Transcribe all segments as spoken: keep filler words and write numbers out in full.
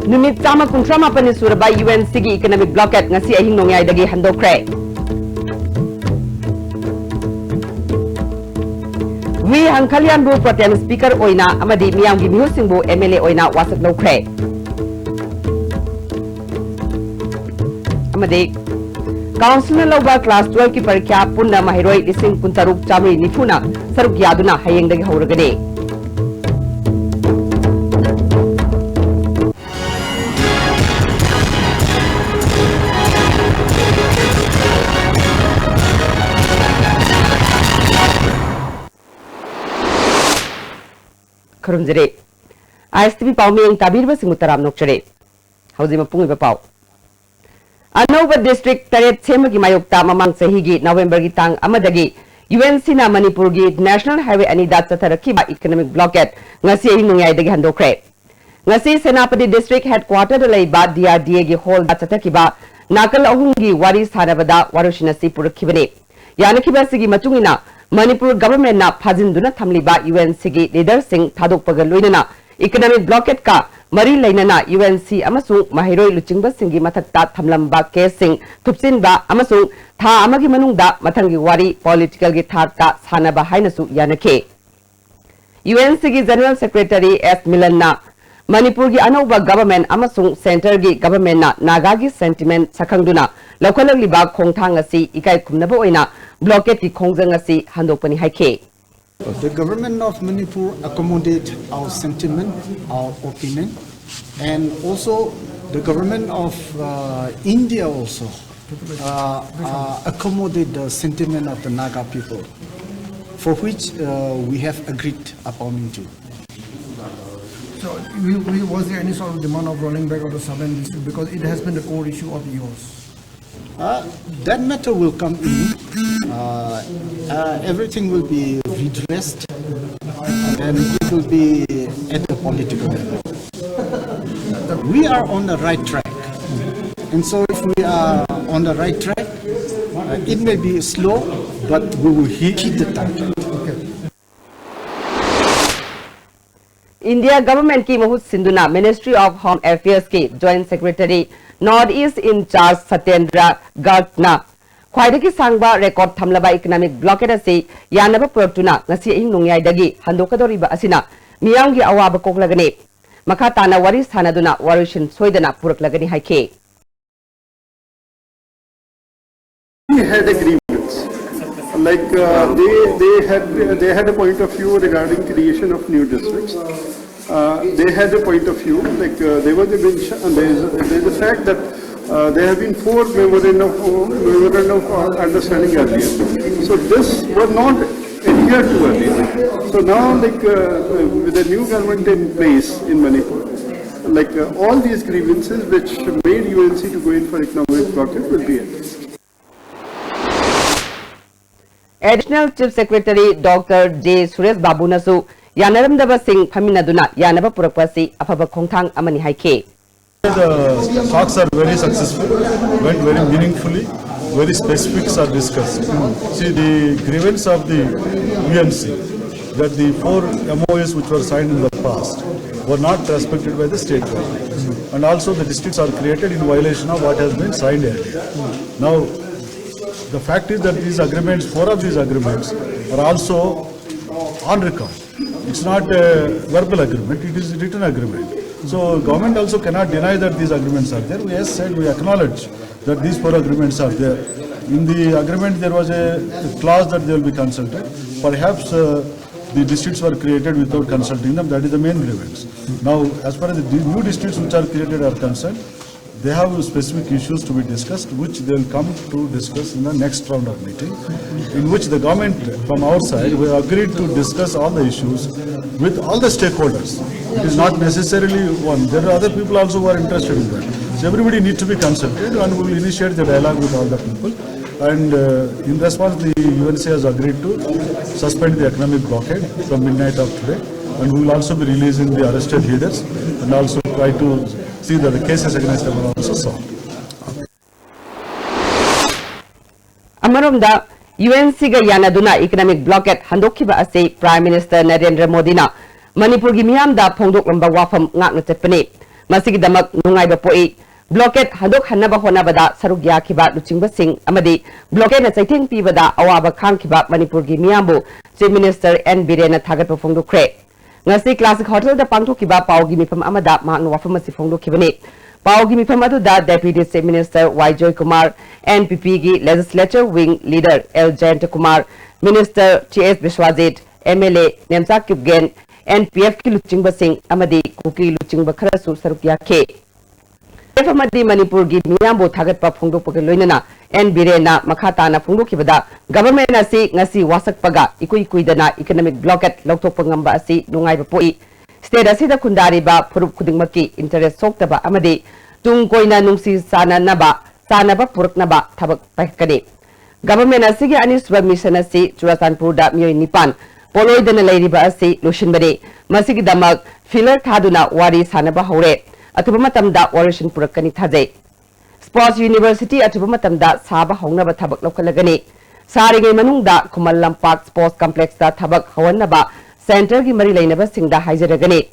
ꯅꯨꯃꯤꯠ ꯆꯥꯝꯃ ꯀꯨꯟꯊ꯭ꯔꯥ ꯃꯥꯄꯟꯅꯤ ꯁꯨꯔꯕ ꯌꯨ ꯑꯦꯟ ꯁꯤꯒꯤ economic blockade ꯉꯁꯤ ꯑꯍꯤꯡ ꯅꯣꯡꯌꯥꯏꯗꯒꯤ ꯍꯟꯗꯣꯛꯈ꯭ꯔꯦ꯫ ꯋꯤ ꯍꯪꯈꯜꯌꯥꯟꯕꯨ pro tem speaker ꯑꯣꯏꯅ ꯑꯃꯗꯤ ꯃꯤꯌꯥꯝꯒꯤ ꯃꯤꯍꯨꯠꯁꯤꯡꯕꯨ ꯑꯦꯝ ꯑꯦꯜ ꯑꯦ ꯑꯣꯏꯅ ꯋꯥꯁꯛ ꯂꯧꯈ꯭ꯔꯦ꯫ ꯑꯃꯗꯤ councilꯅ ꯂꯧꯕ class twelveꯀꯤ ꯄꯔꯤꯈ꯭ꯌꯥ ꯄꯨꯟꯅ ꯃꯍꯩꯔꯣꯏ ꯂꯤꯁꯤꯡ ꯀꯨꯟꯇꯔꯨꯛ ꯆꯥꯃꯔꯤ ꯅꯤꯐꯨꯅ ꯁꯔꯨꯛ ꯌꯥꯗꯨꯅ ꯍꯌꯦꯡꯗꯒꯤ ꯍꯧꯔꯒꯅꯤ꯫ ꯈꯨꯔꯨꯝꯖꯔꯤ꯫ ꯑꯥꯏ ꯑꯦꯁ ꯇꯤ ꯚꯤ ꯄꯥꯎ ꯃꯤꯠꯌꯦꯡ ꯇꯥꯕꯤꯔꯤꯕꯁꯤꯡꯕꯨ ꯇꯔꯥꯝꯅ ꯑꯣꯛꯆꯔꯤ꯫ ꯍꯧꯖꯤꯛ ꯃꯄꯨꯡ ꯑꯣꯏꯕ ꯄꯥꯎ꯫ ꯑꯅꯧꯕ district ꯇꯔꯦꯠ ꯁꯦꯝꯕꯒꯤ ꯃꯥꯌꯣꯛꯇ ꯃꯃꯥꯡ ꯆꯍꯤꯒꯤ ꯅꯕꯦꯝꯕꯔꯒꯤ ꯇꯥꯡ ꯑꯃꯗꯒꯤ ꯌꯨ ꯑꯦꯟ ꯁꯤꯅ ꯃꯅꯤꯄꯨꯔꯒꯤ national highway ꯑꯅꯤꯗ ꯆꯠꯊꯔꯛꯈꯤꯕ economic blockade ꯉꯁꯤ ꯑꯍꯤꯡ ꯅꯣꯡꯌꯥꯏꯗꯒꯤ ꯍꯟꯗꯣꯛꯈ꯭ꯔꯦ꯫ ꯉꯁꯤ ꯁꯦꯅꯥꯄꯇꯤ district headquarterꯗ ꯂꯩꯕ ꯗꯤ ꯑꯥꯔ ꯗꯤ ꯑꯦꯒꯤ hallꯗ ꯆꯠꯊꯈꯤꯕ ꯅꯥꯀꯜ ꯑꯍꯨꯝꯒꯤ ꯋꯥꯔꯤ ꯁꯥꯅꯕꯗ ꯋꯥꯔꯣꯏꯁꯤꯟ ꯑꯁꯤ ꯄꯨꯔꯛꯈꯤꯕꯅꯤ꯫ ꯌꯥꯅꯈꯤꯕ ꯑꯁꯤꯒꯤ ꯃꯇꯨꯡ ꯏꯟꯅ ꯃꯅꯤꯄꯨꯔ governmentꯅ ꯐꯥꯖꯤꯟꯗꯨꯅ ꯊꯝꯂꯤꯕ ꯌꯨ ꯑꯦꯟ ꯁꯤꯒꯤ leaderꯁꯤꯡ ꯊꯥꯗꯣꯛꯄꯒ ꯂꯣꯏꯅꯅ economic blockadeꯀ ꯃꯔꯤ ꯂꯩꯅꯅ ꯌꯨ ꯑꯦꯟ ꯁꯤ ꯑꯃꯁꯨꯡ ꯃꯍꯩꯔꯣꯏ ꯂꯨꯆꯤꯡꯕꯁꯤꯡꯒꯤ ꯃꯊꯛꯇ ꯊꯝꯂꯝꯕ caseꯁꯤꯡ ꯊꯨꯞꯆꯤꯟꯕ ꯑꯃꯁꯨꯡ ꯊꯥ ꯑꯃꯒꯤ ꯃꯅꯨꯡꯗ ꯃꯊꯪꯒꯤ ꯋꯥꯔꯤ politicalꯒꯤ ꯊꯥꯛꯇ ꯁꯥꯟꯅꯕ ꯍꯥꯏꯅꯁꯨ ꯌꯥꯅꯈꯤ꯫ ꯌꯨ ꯑꯦꯟ ꯁꯤꯒꯤ General Secretary ꯑꯦꯁ ꯃꯤꯂꯟꯅ ꯃꯅꯤꯄꯨꯔꯒꯤ ꯑꯅꯧꯕ government ꯑꯃꯁꯨꯡ centreꯒꯤ governmentꯅ ꯅꯥꯒꯥꯒꯤ sentiment ꯁꯛꯈꯪꯗꯨꯅ ꯂꯧꯈꯠꯂꯛꯂꯤꯕ ꯈꯣꯡꯊꯥꯡ ꯑꯁꯤ ꯏꯀꯥꯏ ꯈꯨꯝꯅꯕ ꯑꯣꯏꯅ blockadeꯀꯤ ꯈꯣꯡꯖꯪ ꯑꯁꯤ ꯍꯟꯗꯣꯛꯄꯅꯤ ꯍꯥꯏꯈꯤ꯫ The government of Manipur accommodate our sentiment, our opinion, and also the government of uh, India also uh, uh, accommodate the sentiment of the Naga people, for which uh, we have agreed upon into. So, we, we, was there any sort of demand of rolling back of the Southern District? Because it has been the core issue of yours. Uh, that matter will come in. Uh, uh, everything will be redressed, and it will be at the political level. We are on the right track, and so if we are on the right track, uh, it may be slow, but we will hit, hit the target. India Government ꯀꯤ ꯃꯍꯨꯠ ꯁꯤꯟꯗꯨꯅ Ministry of Home Affairs ꯀꯤ Joint Secretary North East in charge Satyendra Garg ꯅ ꯈ꯭ꯋꯥꯏꯗꯒꯤ ꯁꯥꯡꯕ record ꯊꯝꯂꯕ economic blockade ꯑꯁꯤ ꯌꯥꯅꯕ ꯄꯨꯔꯛꯇꯨꯅ ꯉꯁꯤ ꯑꯍꯤꯡ ꯅꯣꯡꯌꯥꯏꯗꯒꯤ ꯍꯟꯗꯣꯛꯀꯗꯧꯔꯤꯕ ꯑꯁꯤꯅ ꯃꯤꯌꯥꯝꯒꯤ ꯑꯋꯥꯕ ꯀꯣꯛꯂꯒꯅꯤ꯫ ꯃꯈꯥ ꯇꯥꯅ ꯋꯥꯔꯤ ꯁꯥꯟꯅꯗꯨꯅ ꯋꯥꯔꯣꯏꯁꯤꯟ ꯁꯣꯏꯗꯅ ꯄꯨꯔꯛꯂꯒꯅꯤ ꯍꯥꯏꯈꯤ꯫ We had a grievance. Like uh, they, they had, they had a point of view regarding creation of new districts. Uh, they had a point of view. Like uh, there was a mention, and there is, there is a fact that uh, there have been four memorandum of, memorandum of understanding earlier. So this were not adhered to earlier. So now, like uh, with the new government in place in Manipur, like uh, all these grievances which made U N C to go in for economic blockade will be addressed. Additional Chief Secretary Doctor J Suresh Babu ꯅꯁꯨ ꯌꯥꯅꯔꯝꯗꯕꯁꯤꯡ ꯐꯝꯃꯤꯟꯅꯗꯨꯅ ꯌꯥꯅꯕ ꯄꯨꯔꯛꯄ ꯑꯁꯤ ꯑꯐꯕ ꯈꯣꯡꯊꯥꯡ ꯑꯃꯅꯤ ꯍꯥꯏꯈꯤ꯫ The talks are very successful, went very meaningfully, very specifics are discussed. See, the grievance of the U N C that the four M O Us which were signed in the past were not respected by the state government. And also the districts are created in violation of what has been signed earlier. Now, the fact is that these agreements, four of these agreements, are also on record. It's not a verbal agreement, it is a written agreement. So government also cannot deny that these agreements are there. We, as said, we acknowledge that these four agreements are there. In the agreement, there was a clause that they will be consulted. Perhaps uh, the districts were created without consulting them. That is the main grievance. Now, as far as the di- new districts which are created are concerned, they have specific issues to be discussed, which they will come to discuss in the next round of meeting, in which the government from our side, we have agreed to discuss all the issues with all the stakeholders. It is not necessarily one. There are other people also who are interested in that. So everybody need to be consulted, and we will initiate the dialogue with all the people. And uh, in response, the U N C has agreed to suspend the economic blockade from midnight of today. And we will also be releasing the arrested leaders and also try to see that the cases against them are also solved. ꯑꯃꯔꯣꯝꯗ, U N ꯁꯤꯒ ꯌꯥꯅꯗꯨꯅ economic blockade ꯍꯟꯗꯣꯛꯈꯤꯕ ꯑꯁꯤ Prime Minister Narendra ꯃꯣꯗꯤꯅ ꯃꯅꯤꯄꯨꯔꯒꯤ ꯃꯤꯌꯥꯝꯗ ꯐꯣꯡꯗꯣꯛꯂꯝꯕ ꯋꯥꯐꯝ ꯉꯥꯛꯅ ꯆꯠꯄꯅꯤ꯫ ꯃꯁꯤꯒꯤꯗꯃꯛ ꯅꯨꯡꯉꯥꯏꯕ ꯄꯣꯛꯏ꯫ Blockade ꯍꯟꯗꯣꯛꯍꯟꯅꯕ ꯍꯣꯠꯅꯕꯗ ꯁꯔꯨꯛ ꯌꯥꯈꯤꯕ ꯂꯨꯆꯤꯡꯕꯁꯤꯡ ꯑꯃꯗꯤ blockade ꯅ ꯆꯩꯊꯦꯡ ꯄꯤꯕꯗ ꯑꯋꯥꯕ ꯈꯥꯡꯈꯤꯕ ꯃꯅꯤꯄꯨꯔꯒꯤ ꯃꯤꯌꯥꯝꯕꯨ Chief Minister ꯑꯦꯟ ꯕꯤꯔꯦꯟꯅ ꯊꯥꯒꯠꯄ ꯐꯣꯡꯗꯣꯛꯈ꯭ꯔꯦ꯫ ꯉꯁꯤ Classic Hotel ꯗ ꯄꯥꯡꯊꯣꯛꯈꯤꯕ ꯄꯥꯎꯒꯤ ꯃꯤꯐꯝ ꯑꯃꯗ ꯃꯍꯥꯛꯅ ꯋꯥꯐꯝ ꯑꯁꯤ ꯐꯣꯡꯗꯣꯛꯈꯤꯕꯅꯤ꯫ ꯄꯥꯎꯒꯤ ꯃꯤꯐꯝ ꯑꯗꯨꯗ Deputy Chief Minister Y Joykumar, N P P ꯒꯤ Legislature Wing Leader L Jayantakumar, Minister T S Biswajit, M L A Nemcha Kipgen, N P F ꯀꯤ ꯂꯨꯆꯤꯡꯕꯁꯤꯡ ꯑꯃꯗꯤ ꯀꯨꯀꯤ ꯂꯨꯆꯤꯡꯕ ꯈꯔꯁꯨ ꯁꯔꯨꯛ ꯌꯥꯈꯤ꯫ ꯋꯥꯐꯝ ꯑꯃꯗꯤ ꯃꯅꯤꯄꯨꯔꯒꯤ ꯃꯤꯌꯥꯝꯕꯨ ꯊꯥꯒꯠꯄ ꯐꯣꯡꯗꯣꯛꯄꯒ ꯂꯣꯏꯅꯅ ꯑꯦꯟ ꯕꯤꯔꯦꯟꯅ ꯃꯈꯥ ꯇꯥꯅ ꯐꯣꯡꯗꯣꯛꯈꯤꯕꯗ, Government ꯑꯁꯤ ꯉꯁꯤ ꯋꯥꯁꯛꯄꯒ ꯏꯀꯨꯏ ꯀꯨꯏꯗꯅ economic blockade ꯂꯧꯊꯣꯛꯄ ꯉꯝꯕ ꯑꯁꯤ ꯅꯨꯡꯉꯥꯏꯕ ꯄꯣꯛꯏ꯫ State ꯑꯁꯤꯗ ꯈꯨꯟꯗꯥꯔꯤꯕ ꯐꯨꯔꯨꯞ ꯈꯨꯗꯤꯡꯃꯛꯀꯤ interest ꯁꯣꯛꯇꯕ ꯑꯃꯗꯤ ꯇꯨꯡ ꯀꯣꯏꯅ ꯅꯨꯡꯁꯤ ꯆꯥꯟꯅꯅꯕ, ꯆꯥꯟꯅꯕ ꯄꯨꯔꯛꯅꯕ ꯊꯕꯛ ꯄꯥꯏꯈꯠꯀꯅꯤ꯫ Government ꯑꯁꯤꯒꯤ ꯑꯅꯤꯁꯨꯕ mission ꯑꯁꯤ ꯆꯨꯔꯥꯆꯥꯟꯄꯨꯔꯗ ꯃꯤꯑꯣꯏ ꯅꯤꯄꯥꯟ ꯄꯣꯠꯂꯣꯏꯗꯅ ꯂꯩꯔꯤꯕ ꯑꯁꯤ ꯂꯣꯏꯁꯤꯟꯕꯅꯤ꯫ ꯃꯁꯤꯒꯤꯗꯃꯛ filler ꯊꯥꯗꯨꯅ ꯋꯥꯔꯤ ꯁꯥꯅꯕ ꯍꯧꯔꯦ꯫ ꯑꯊꯨꯕ ꯃꯇꯝꯗ ꯋꯥꯔꯣꯏꯁꯤꯟ ꯄꯨꯔꯛꯀꯅꯤ ꯊꯥꯖꯩ꯫ Sports University ꯑꯊꯨꯕ ꯃꯇꯝꯗ ꯁꯥꯕ ꯍꯧꯅꯕ ꯊꯕꯛ ꯂꯧꯈꯠꯂꯒꯅꯤ꯫ ꯁꯥꯔꯤꯉꯩ ꯃꯅꯨꯡꯗ ꯈꯨꯃꯟ ꯂꯝꯄꯥꯛ Sports Complex ꯇ ꯊꯕꯛ ꯍꯧꯍꯟꯅꯕ centre ꯒꯤ ꯃꯔꯤ ꯂꯩꯅꯕꯁꯤꯡꯗ ꯍꯥꯏꯖꯔꯒꯅꯤ꯫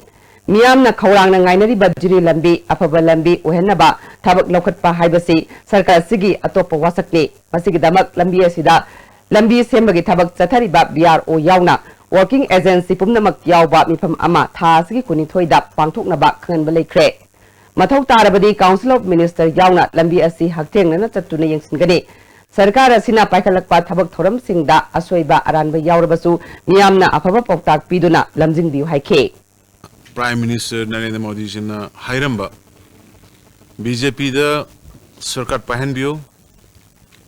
ꯃꯤꯌꯥꯝꯅ ꯈꯧꯔꯥꯡꯅ ꯉꯥꯏꯅꯔꯤꯕ ꯖꯤꯔꯤ ꯂꯝꯕꯤ ꯑꯐꯕ ꯂꯝꯕꯤ ꯑꯣꯏꯍꯟꯅꯕ ꯊꯕꯛ ꯂꯧꯈꯠꯄ ꯍꯥꯏꯕꯁꯤ ꯁꯔꯀꯥꯔ ꯑꯁꯤꯒꯤ ꯑꯇꯣꯞꯄ ꯋꯥꯁꯛꯅꯤ꯫ ꯃꯁꯤꯒꯤꯗꯃꯛ ꯂꯝꯕꯤ ꯑꯁꯤꯗ ꯂꯝꯕꯤ ꯁꯦꯝꯕꯒꯤ ꯊꯕꯛ ꯆꯠꯊꯔꯤꯕ ꯕꯤ ꯑꯥꯔ ꯑꯣ ꯌꯥꯎꯅ working agency ꯄꯨꯝꯅꯃꯛ ꯌꯥꯎꯕ ꯃꯤꯐꯝ ꯑꯃ ꯊꯥ ꯑꯁꯤꯒꯤ ꯀꯨꯟꯅꯤꯊꯣꯏꯗ ꯄꯥꯡꯊꯣꯛꯅꯕ ꯈꯪꯍꯟꯕ ꯂꯩꯈ꯭ꯔꯦ꯫ ꯃꯊꯧ ꯇꯥꯔꯕꯗꯤ Council of Minister ꯌꯥꯎꯅ ꯂꯝꯕꯤ ꯑꯁꯤ ꯍꯛꯊꯦꯡꯅꯅ ꯆꯠꯇꯨꯅ ꯌꯦꯡꯁꯤꯟꯒꯅꯤ꯫ ꯁꯔꯀꯥꯔ ꯑꯁꯤꯅ ꯄꯥꯏꯈꯠꯂꯛꯄ ꯊꯕꯛ ꯊꯧꯔꯝꯁꯤꯡꯗ ꯑꯁꯣꯏꯕ ꯑꯔꯥꯟꯕ ꯌꯥꯎꯔꯕꯁꯨ ꯃꯤꯌꯥꯝꯅ ꯑꯐꯕ ꯄꯥꯎꯇꯥꯛ ꯄꯤꯗꯨꯅ ꯂꯝꯖꯤꯡꯕꯤꯌꯨ ꯍꯥꯏꯈꯤ꯫ Prime Minister ꯅꯔꯦꯟꯗ꯭ꯔ ꯃꯣꯗꯤꯖꯤꯅ ꯍꯥꯏꯔꯝꯕ, ꯕꯤ ꯖꯦ ꯄꯤꯗ ꯁꯔꯀꯥꯔ ꯄꯥꯏꯍꯟꯕꯤꯌꯨ,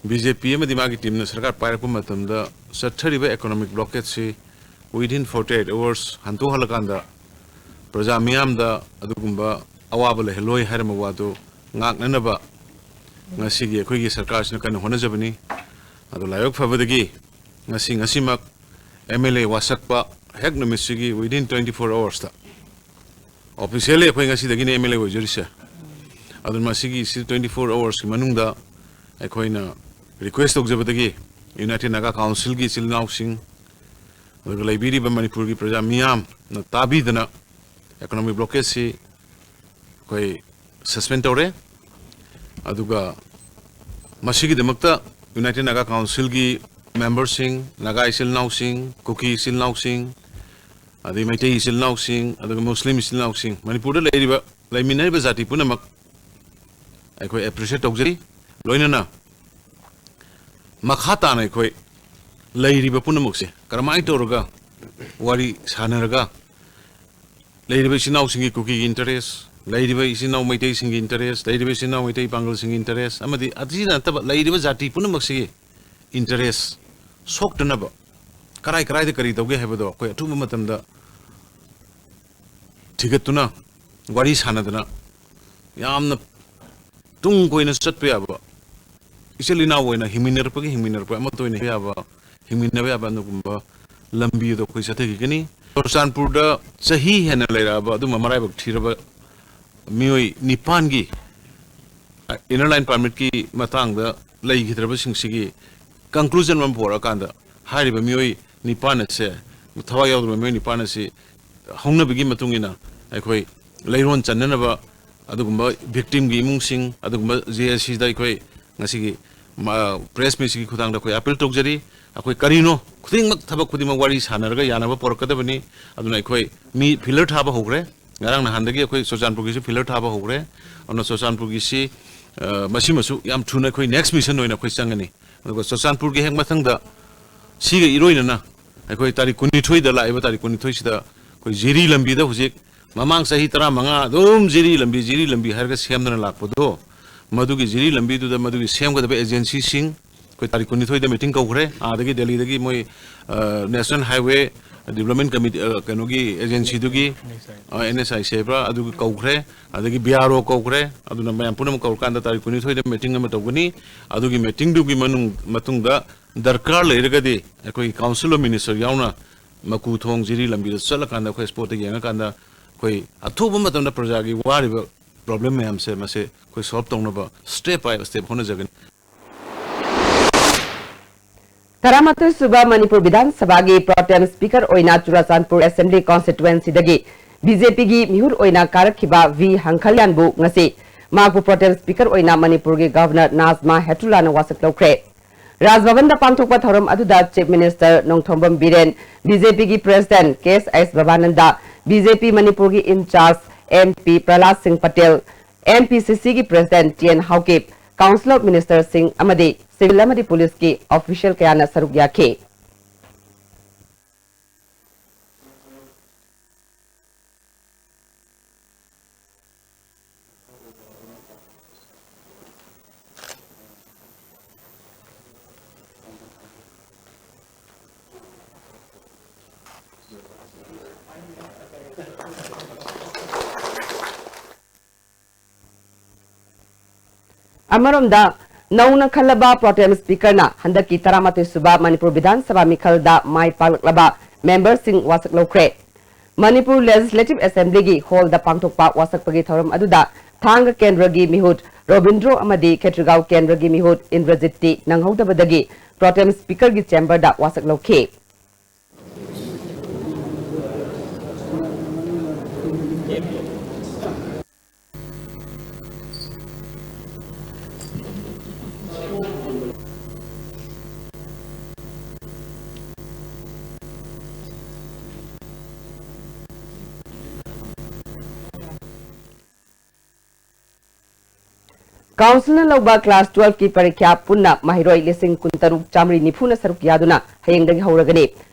ꯕꯤ ꯖꯦ ꯄꯤ ꯑꯃꯗꯤ ꯃꯥꯒꯤ ꯇꯤꯝꯅ ꯁꯔꯀꯥꯔ ꯄꯥꯏꯔꯛꯄ ꯃꯇꯝꯗ ꯆꯠꯊꯔꯤꯕ economic blockade ꯁꯤ within forty eight hours ꯍꯟꯗꯣꯛꯍꯜꯂꯀꯥꯟꯗ ꯄ꯭ꯔꯖꯥ ꯃꯤꯌꯥꯝꯗ ꯑꯗꯨꯒꯨꯝꯕ ꯑꯋꯥꯕ ꯂꯩꯍꯜꯂꯣꯏ ꯍꯥꯏꯔꯝꯕ ꯋꯥꯗꯨ ꯉꯥꯛꯅꯅꯕ ꯉꯁꯤꯒꯤ ꯑꯩꯈꯣꯏꯒꯤ ꯁꯔꯀꯥꯔꯁꯤꯅ ꯀꯟꯅ ꯍꯣꯠꯅꯖꯕꯅꯤ꯫ ꯑꯗꯣ ꯂꯥꯏꯕꯛ ꯐꯕꯗꯒꯤ ꯉꯁꯤ, ꯉꯁꯤꯃꯛ ꯑꯦꯝ ꯑꯦꯜ ꯑꯦ ꯋꯥꯁꯛꯄ ꯍꯦꯛ ꯅꯨꯃꯤꯠꯁꯤꯒꯤ, within twenty four hoursꯇ, officially ꯑꯩꯈꯣꯏ ꯉꯁꯤꯗꯒꯤꯅꯦ ꯑꯦꯝ ꯑꯦꯜ ꯑꯦ ꯑꯣꯏꯖꯔꯤꯁꯦ꯫ ꯑꯗꯨꯅ ꯃꯁꯤꯒꯤ ꯁꯤ twenty four hoursꯀꯤ ꯃꯅꯨꯡꯗ ꯑꯩꯈꯣꯏꯅ request ꯇꯧꯖꯕꯗꯒꯤ United Naga Councilꯒꯤ ꯏꯆꯤꯜ ꯏꯅꯥꯎꯁꯤꯡ, ꯑꯗꯨꯒ ꯂꯩꯕꯤꯔꯤꯕ ꯃꯅꯤꯄꯨꯔꯒꯤ ꯄ꯭ꯔꯖꯥ ꯃꯤꯌꯥꯝꯅ ꯇꯥꯕꯤꯗꯅ economic blockadeꯁꯤ ꯑꯩꯈꯣꯏ suspend ꯇꯧꯔꯦ꯫ ꯑꯗꯨꯒ ꯃꯁꯤꯒꯤꯗꯃꯛꯇ United Naga Councilꯒꯤ memberꯁꯤꯡ, ꯅꯥꯒꯥ ꯏꯆꯤꯜ ꯏꯅꯥꯎꯁꯤꯡ, ꯀꯨꯀꯤ ꯏꯆꯤꯜ ꯏꯅꯥꯎꯁꯤꯡ, ꯑꯗꯩ ꯃꯩꯇꯩ ꯏꯆꯤꯜ ꯏꯅꯥꯎꯁꯤꯡ, ꯑꯗꯨꯒ ꯃꯨꯁꯂꯤꯝ ꯏꯆꯤꯜ ꯏꯅꯥꯎꯁꯤꯡ, ꯃꯅꯤꯄꯨꯔꯗ ꯂꯩꯔꯤꯕ, ꯂꯩꯃꯤꯟꯅꯔꯤꯕ ꯖꯥꯇꯤ ꯄꯨꯝꯅꯃꯛ ꯑꯩꯈꯣꯏ appreciate ꯇꯧꯖꯔꯤ꯫ ꯂꯣꯏꯅꯅ ꯃꯈꯥ ꯇꯥꯅ ꯑꯩꯈꯣꯏ ꯂꯩꯔꯤꯕ ꯄꯨꯝꯅꯃꯛꯁꯦ ꯀꯔꯝꯍꯥꯏꯅ ꯇꯧꯔꯒ ꯋꯥꯔꯤ ꯁꯥꯟꯅꯔꯒ ꯂꯩꯔꯤꯕ ꯏꯆꯤꯟ ꯏꯅꯥꯎꯁꯤꯡꯒꯤ, ꯀꯨꯀꯤꯒꯤ interest, ꯂꯩꯔꯤꯕ ꯏꯆꯤꯟ ꯏꯅꯥꯎ ꯃꯩꯇꯩꯁꯤꯡꯒꯤ interest, ꯂꯩꯔꯤꯕ ꯏꯆꯤꯟ ꯏꯅꯥꯎ ꯃꯩꯇꯩ ꯄꯥꯡꯒꯜꯁꯤꯡꯒꯤ interest, ꯑꯃꯗꯤ ꯑꯁꯤ ꯅꯠꯇꯕ ꯂꯩꯔꯤꯕ ꯖꯥꯇꯤ ꯄꯨꯝꯅꯃꯛꯁꯤꯒꯤ interest ꯁꯣꯛꯇꯅꯕ ꯀꯔꯥꯏ ꯀꯔꯥꯏꯗ ꯀꯔꯤ ꯇꯧꯒꯦ ꯍꯥꯏꯕꯗꯣ ꯑꯩꯈꯣꯏ ꯑꯊꯨꯕ ꯃꯇꯝꯗ ꯊꯤꯒꯠꯇꯨꯅ, ꯋꯥꯔꯤ ꯁꯥꯟꯅꯗꯅ, ꯌꯥꯝꯅ ꯇꯨꯡ ꯀꯣꯏꯅ ꯆꯠꯄ ꯌꯥꯕ, ꯏꯆꯤꯜ ꯏꯅꯥꯎ ꯑꯣꯏꯅ ꯍꯤꯡꯃꯤꯟꯅꯔꯛꯄꯒꯤ, ꯍꯤꯡꯃꯤꯟꯅꯔꯛꯄ ꯑꯃꯠꯇ ꯑꯣꯏꯅ ꯌꯥꯕ, ꯍꯤꯡꯃꯤꯟꯅꯕ ꯌꯥꯕ ꯑꯗꯨꯒꯨꯝꯕ ꯂꯝꯕꯤ ꯑꯗꯨ ꯑꯩꯈꯣꯏ ꯆꯠꯊꯈꯤꯒꯅꯤ꯫ ꯆꯨꯔꯆꯥꯟꯄꯨꯔꯗ ꯆꯍꯤ ꯍꯦꯟꯅ ꯂꯩꯔꯛꯑꯕ ꯑꯗꯨꯝꯕ ꯃꯔꯥꯏꯕꯛ ꯊꯤꯔꯕ ꯃꯤꯑꯣꯏ ꯅꯤꯄꯥꯟꯒꯤ inner line permitꯀꯤ ꯃꯇꯥꯡꯗ ꯂꯩꯈꯤꯗ꯭ꯔꯕꯁꯤꯡꯁꯤꯒꯤ conclusion ꯑꯃ ꯄꯨꯔꯛꯑꯀꯥꯟꯗ, ꯍꯥꯏꯔꯤꯕ ꯃꯤꯑꯣꯏ ꯅꯤꯄꯥꯟ ꯑꯁꯦ, ꯊꯋꯥꯏ ꯌꯥꯎꯗ꯭ꯔꯕ ꯃꯤꯑꯣꯏ ꯅꯤꯄꯥꯟ ꯑꯁꯤ ꯍꯧꯅꯕꯤꯒꯤ ꯃꯇꯨꯡ ꯏꯟꯅ ꯑꯩꯈꯣꯏ ꯂꯩꯔꯣꯟ ꯆꯟꯅꯅꯕ ꯑꯗꯨꯒꯨꯝꯕ victimꯒꯤ ꯏꯃꯨꯡꯁꯤꯡ, ꯑꯗꯨꯒꯨꯝꯕ JACꯗ ꯑꯩꯈꯣꯏ ꯉꯁꯤꯒꯤ ꯃ-, press meetꯁꯤꯒꯤ ꯈꯨꯠꯊꯥꯡꯗ ꯑꯩꯈꯣꯏ appeal ꯇꯧꯖꯔꯤ꯫ ꯑꯩꯈꯣꯏ ꯀꯔꯤꯅꯣ, ꯈꯨꯗꯤꯡꯃꯛ, ꯊꯕꯛ ꯈꯨꯗꯤꯡꯃꯛ ꯋꯥꯔꯤ ꯁꯥꯟꯅꯔꯒ ꯌꯥꯅꯕ ꯄꯨꯔꯛꯀꯗꯕꯅꯤ꯫ ꯑꯗꯨꯅ ꯑꯩꯈꯣꯏ ꯃꯤ pillar ꯊꯥꯕ ꯍꯧꯈ꯭ꯔꯦ꯫ ꯉꯔꯥꯡ ꯅꯍꯥꯟꯗꯒꯤ ꯑꯩꯈꯣꯏ ꯆꯨꯔꯆꯥꯟꯄꯨꯔꯒꯤꯁꯨ pillar ꯊꯥꯕ ꯍꯧꯈ꯭ꯔꯦ꯫ ꯑꯗꯨꯅ ꯆꯨꯔꯆꯥꯟꯄꯨꯔꯒꯤꯁꯤ, ꯑ, ꯃꯁꯤꯃꯁꯨ ꯌꯥꯝ ꯊꯨꯅ ꯑꯩꯈꯣꯏ next mission ꯑꯣꯏꯅ ꯑꯩꯈꯣꯏ ꯆꯪꯒꯅꯤ꯫ ꯑꯗꯨꯒ ꯆꯨꯔꯆꯥꯟꯄꯨꯔꯒꯤ ꯍꯦꯛ ꯃꯊꯪꯗ ꯁꯤꯒ ꯏꯔꯣꯏꯅꯅ ꯑꯩꯈꯣꯏ ꯇꯥꯔꯤꯛ ꯀꯨꯟꯅꯤꯊꯣꯏꯗ, ꯂꯥꯛꯏꯕ ꯇꯥꯔꯤꯛ ꯀꯨꯟꯅꯤꯊꯣꯏꯁꯤꯗ ꯑꯩꯈꯣꯏ ꯖꯤꯔꯤ ꯂꯝꯕꯤꯗ ꯍꯧꯖꯤꯛ ꯃꯃꯥꯡ ꯆꯍꯤ ꯇꯔꯥꯃꯉꯥ ꯑꯗꯨꯝ ꯖꯤꯔꯤ ꯂꯝꯕꯤ, ꯖꯤꯔꯤ ꯂꯝꯕꯤ ꯍꯥꯏꯔꯒ ꯁꯦꯝꯗꯅ ꯂꯥꯛꯄꯗꯣ, ꯃꯗꯨꯒꯤ ꯖꯤꯔꯤ ꯂꯝꯕꯤꯗꯨꯗ ꯃꯗꯨꯒꯤ ꯁꯦꯝꯒꯗꯕ agencyꯁꯤꯡ ꯑꯩꯈꯣꯏ ꯇꯥꯔꯤꯛ ꯀꯨꯟꯅꯤꯊꯣꯏꯗ meeting ꯀꯧꯈ꯭ꯔꯦ꯫ ꯑꯥꯗꯒꯤ ꯗꯦꯜꯂꯤꯗꯒꯤ ꯃꯣꯏ, ꯑ, National Highway, ꯗꯤꯕ꯭ꯂꯞꯃꯦꯟ ꯀꯃꯤꯇꯤ, ꯑ, ꯀꯩꯅꯣꯒꯤ ꯑꯦꯖꯦꯟꯁꯤꯗꯨꯒꯤ, ꯑ, ꯑꯦꯟ ꯑꯦꯁ ꯑꯥꯏ ꯁꯤ ꯍꯥꯏꯕ꯭ꯔꯥ, ꯑꯗꯨꯒꯤ ꯀꯧꯈ꯭ꯔꯦ, ꯑꯗꯒꯤ ꯕꯤ ꯑꯥꯔ ꯑꯣ ꯀꯧꯈ꯭ꯔꯦ꯫ ꯑꯗꯨꯅ ꯃꯌꯥꯝ ꯄꯨꯝꯅꯃꯛ ꯀꯧꯔꯀꯥꯟꯗ ꯇꯥꯔꯤꯛ ꯀꯨꯟꯅꯤꯊꯣꯏꯗ ꯃꯤꯇꯤꯡ ꯑꯃ ꯇꯧꯒꯅꯤ꯫ ꯑꯗꯨꯒꯤ ꯃꯤꯇꯤꯡꯗꯨꯒꯤ ꯃꯅꯨꯡ-, ꯃꯇꯨꯡꯗ ꯗꯔꯀꯥꯔ ꯂꯩꯔꯒꯗꯤ ꯑꯩꯈꯣꯏꯒꯤ ꯀꯥꯎꯟꯁꯤꯜ ꯑꯣꯐ ꯃꯤꯅꯤꯁꯇꯔ ꯌꯥꯎꯅ ꯃꯀꯨ ꯊꯣꯡ ꯖꯤꯔꯤ ꯂꯝꯕꯤꯗ ꯆꯠꯂꯀꯥꯟꯗ ꯑꯩꯈꯣꯏ ꯁ꯭ꯄꯣꯠꯇ ꯌꯦꯡꯉꯀꯥꯟꯗ ꯑꯩꯈꯣꯏ ꯑꯊꯨꯕ ꯃꯇꯝꯗ ꯄ꯭ꯔꯖꯥꯒꯤ ꯋꯥꯔꯤꯕ ꯄ꯭ꯔꯣꯕ꯭ꯂꯦꯝ ꯃꯌꯥꯝꯁꯦ ꯃꯁꯦ ꯑꯩꯈꯣꯏ ꯁꯣꯜꯕ ꯇꯧꯅꯕ step by step ꯍꯣꯠꯅꯖꯒꯅꯤ꯫ ꯇꯔꯥꯃꯥꯊꯣꯏ ꯁꯨꯕ ꯃꯅꯤꯄꯨꯔ ꯕꯤꯙꯥꯟ ꯁꯚꯥꯒꯤ ꯄ꯭ꯔꯣꯇꯦꯝ ꯁ꯭ꯄꯤꯀꯔ ꯑꯣꯏꯅ ꯆꯨꯔꯥꯆꯥꯟꯄꯨꯔ ꯑꯦꯁꯦꯝꯕ꯭ꯂꯤ ꯀꯣꯟꯁꯇꯤꯇ꯭ꯋꯦꯟꯁꯤꯗꯒꯤ ꯕꯤ ꯖꯦ ꯄꯤꯒꯤ ꯃꯤꯍꯨꯠ ꯑꯣꯏꯅ ꯀꯥꯔꯛꯈꯤꯕ ꯚꯤ ꯍꯪꯈꯜꯌꯥꯟꯕꯨ ꯉꯁꯤ ꯃꯍꯥꯛꯄꯨ ꯄ꯭ꯔꯣꯇꯦꯝ ꯁ꯭ꯄꯤꯀꯔ ꯑꯣꯏꯅ ꯃꯅꯤꯄꯨꯔꯒꯤ ꯒꯚꯔꯅꯔ ꯅꯥꯖꯃꯥ ꯍꯦꯞꯇꯨꯂꯥꯅ ꯋꯥꯁꯛ ꯂꯧꯈ꯭ꯔꯦ꯫ ꯔꯥꯖ ꯚꯕꯟꯗ ꯄꯥꯡꯊꯣꯛꯄ ꯊꯧꯔꯝ ꯑꯗꯨꯗ chief minister Nongthombam Biren, B J ꯄꯤꯒꯤ ꯄ꯭ꯔꯦꯁꯤꯗꯦꯟꯠ ꯀꯦ ꯑꯦꯁ ꯑꯦꯁ ꯚꯕꯥꯅꯟꯗ, ꯕꯤ ꯖꯦ ꯄꯤ ꯃꯅꯤꯄꯨꯔꯒꯤ ꯏꯟꯆꯥꯔꯖ ꯑꯦꯝ ꯄꯤ ꯄ꯭ꯔꯍꯂꯥꯗ ꯁꯤꯡ ꯄꯇꯦꯜ, ꯑꯦꯝ ꯄꯤ ꯁꯤ ꯁꯤꯒꯤ president T N Haokip, council of ꯃꯤꯅꯤꯁꯇꯔꯁꯤꯡ ꯑꯃꯗꯤ ꯁꯤꯚꯤꯜ ꯑꯃꯗꯤ ꯄꯨꯂꯤꯁꯀꯤ ꯑꯣꯐꯤꯁꯤꯌꯦꯜ ꯀꯌꯥꯅ ꯁꯔꯨꯛ ꯌꯥꯈꯤ꯫ ꯑꯃꯔꯣꯝꯗ, ꯅꯧꯅ ꯈꯜꯂꯕ ꯄ꯭ꯔꯣꯇꯦꯝ ꯁ꯭ꯄꯤꯀꯔꯅ ꯍꯟꯗꯛꯀꯤ ꯇꯔꯥꯃꯥꯊꯣꯏ ꯁꯨꯕ ꯃꯅꯤꯄꯨꯔ ꯕꯤꯙꯥꯟ ꯁꯚꯥ ꯃꯤꯈꯜꯗ ꯃꯥꯏ ꯄꯥꯛꯂꯛꯂꯕ ꯃꯦꯝꯕꯔꯁꯤꯡ ꯋꯥꯁꯛ ꯂꯧꯈ꯭ꯔꯦ꯫ ꯃꯅꯤꯄꯨꯔ ꯂꯦꯖꯤꯁꯂꯦꯇꯤꯚ ꯑꯦꯁꯦꯝꯕ꯭ꯂꯤꯒꯤ ꯍꯣꯜꯗ ꯄꯥꯡꯊꯣꯛꯄ ꯋꯥꯁꯛꯄꯒꯤ ꯊꯧꯔꯝ ꯑꯗꯨꯗ ꯊꯥꯡꯒ ꯀꯦꯟꯗ꯭ꯔꯒꯤ ꯃꯤꯍꯨꯠ ꯔꯣꯕꯤꯟꯗ꯭ꯔꯣ ꯑꯃꯗꯤ ꯈꯦꯇ꯭ꯔꯤꯒꯥꯎ ꯀꯦꯟꯗ꯭ꯔꯒꯤ ꯃꯤꯍꯨꯠ ꯏꯟꯗ꯭ꯔꯖꯤꯠꯇꯤ ꯅꯪꯍꯧꯗꯕꯗꯒꯤ ꯄ꯭ꯔꯣꯇꯦꯝ ꯁ꯭ꯄꯤꯀꯔꯒꯤ ꯆꯦꯝꯕꯔꯗ ꯋꯥꯁꯛ ꯂꯧꯈꯤ꯫ ꯀꯥꯎꯟꯁꯤꯜꯅ ꯂꯧꯕ ꯀ꯭ꯂꯥꯁ ꯇꯨꯋꯦꯜꯐꯀꯤ ꯄꯔꯤꯈ꯭ꯌꯥ ꯄꯨꯟꯅ ꯃꯍꯩꯔꯣꯏ ꯂꯤꯁꯤꯡ ꯀꯨꯟꯇꯔꯨꯛ ꯆꯥꯃꯔꯤ ꯅꯤꯐꯨꯅ ꯁꯔꯨꯛ ꯌꯥꯗꯨꯅ ꯍꯌꯦꯡꯗꯒꯤ ꯍꯧꯔꯒꯅꯤ꯫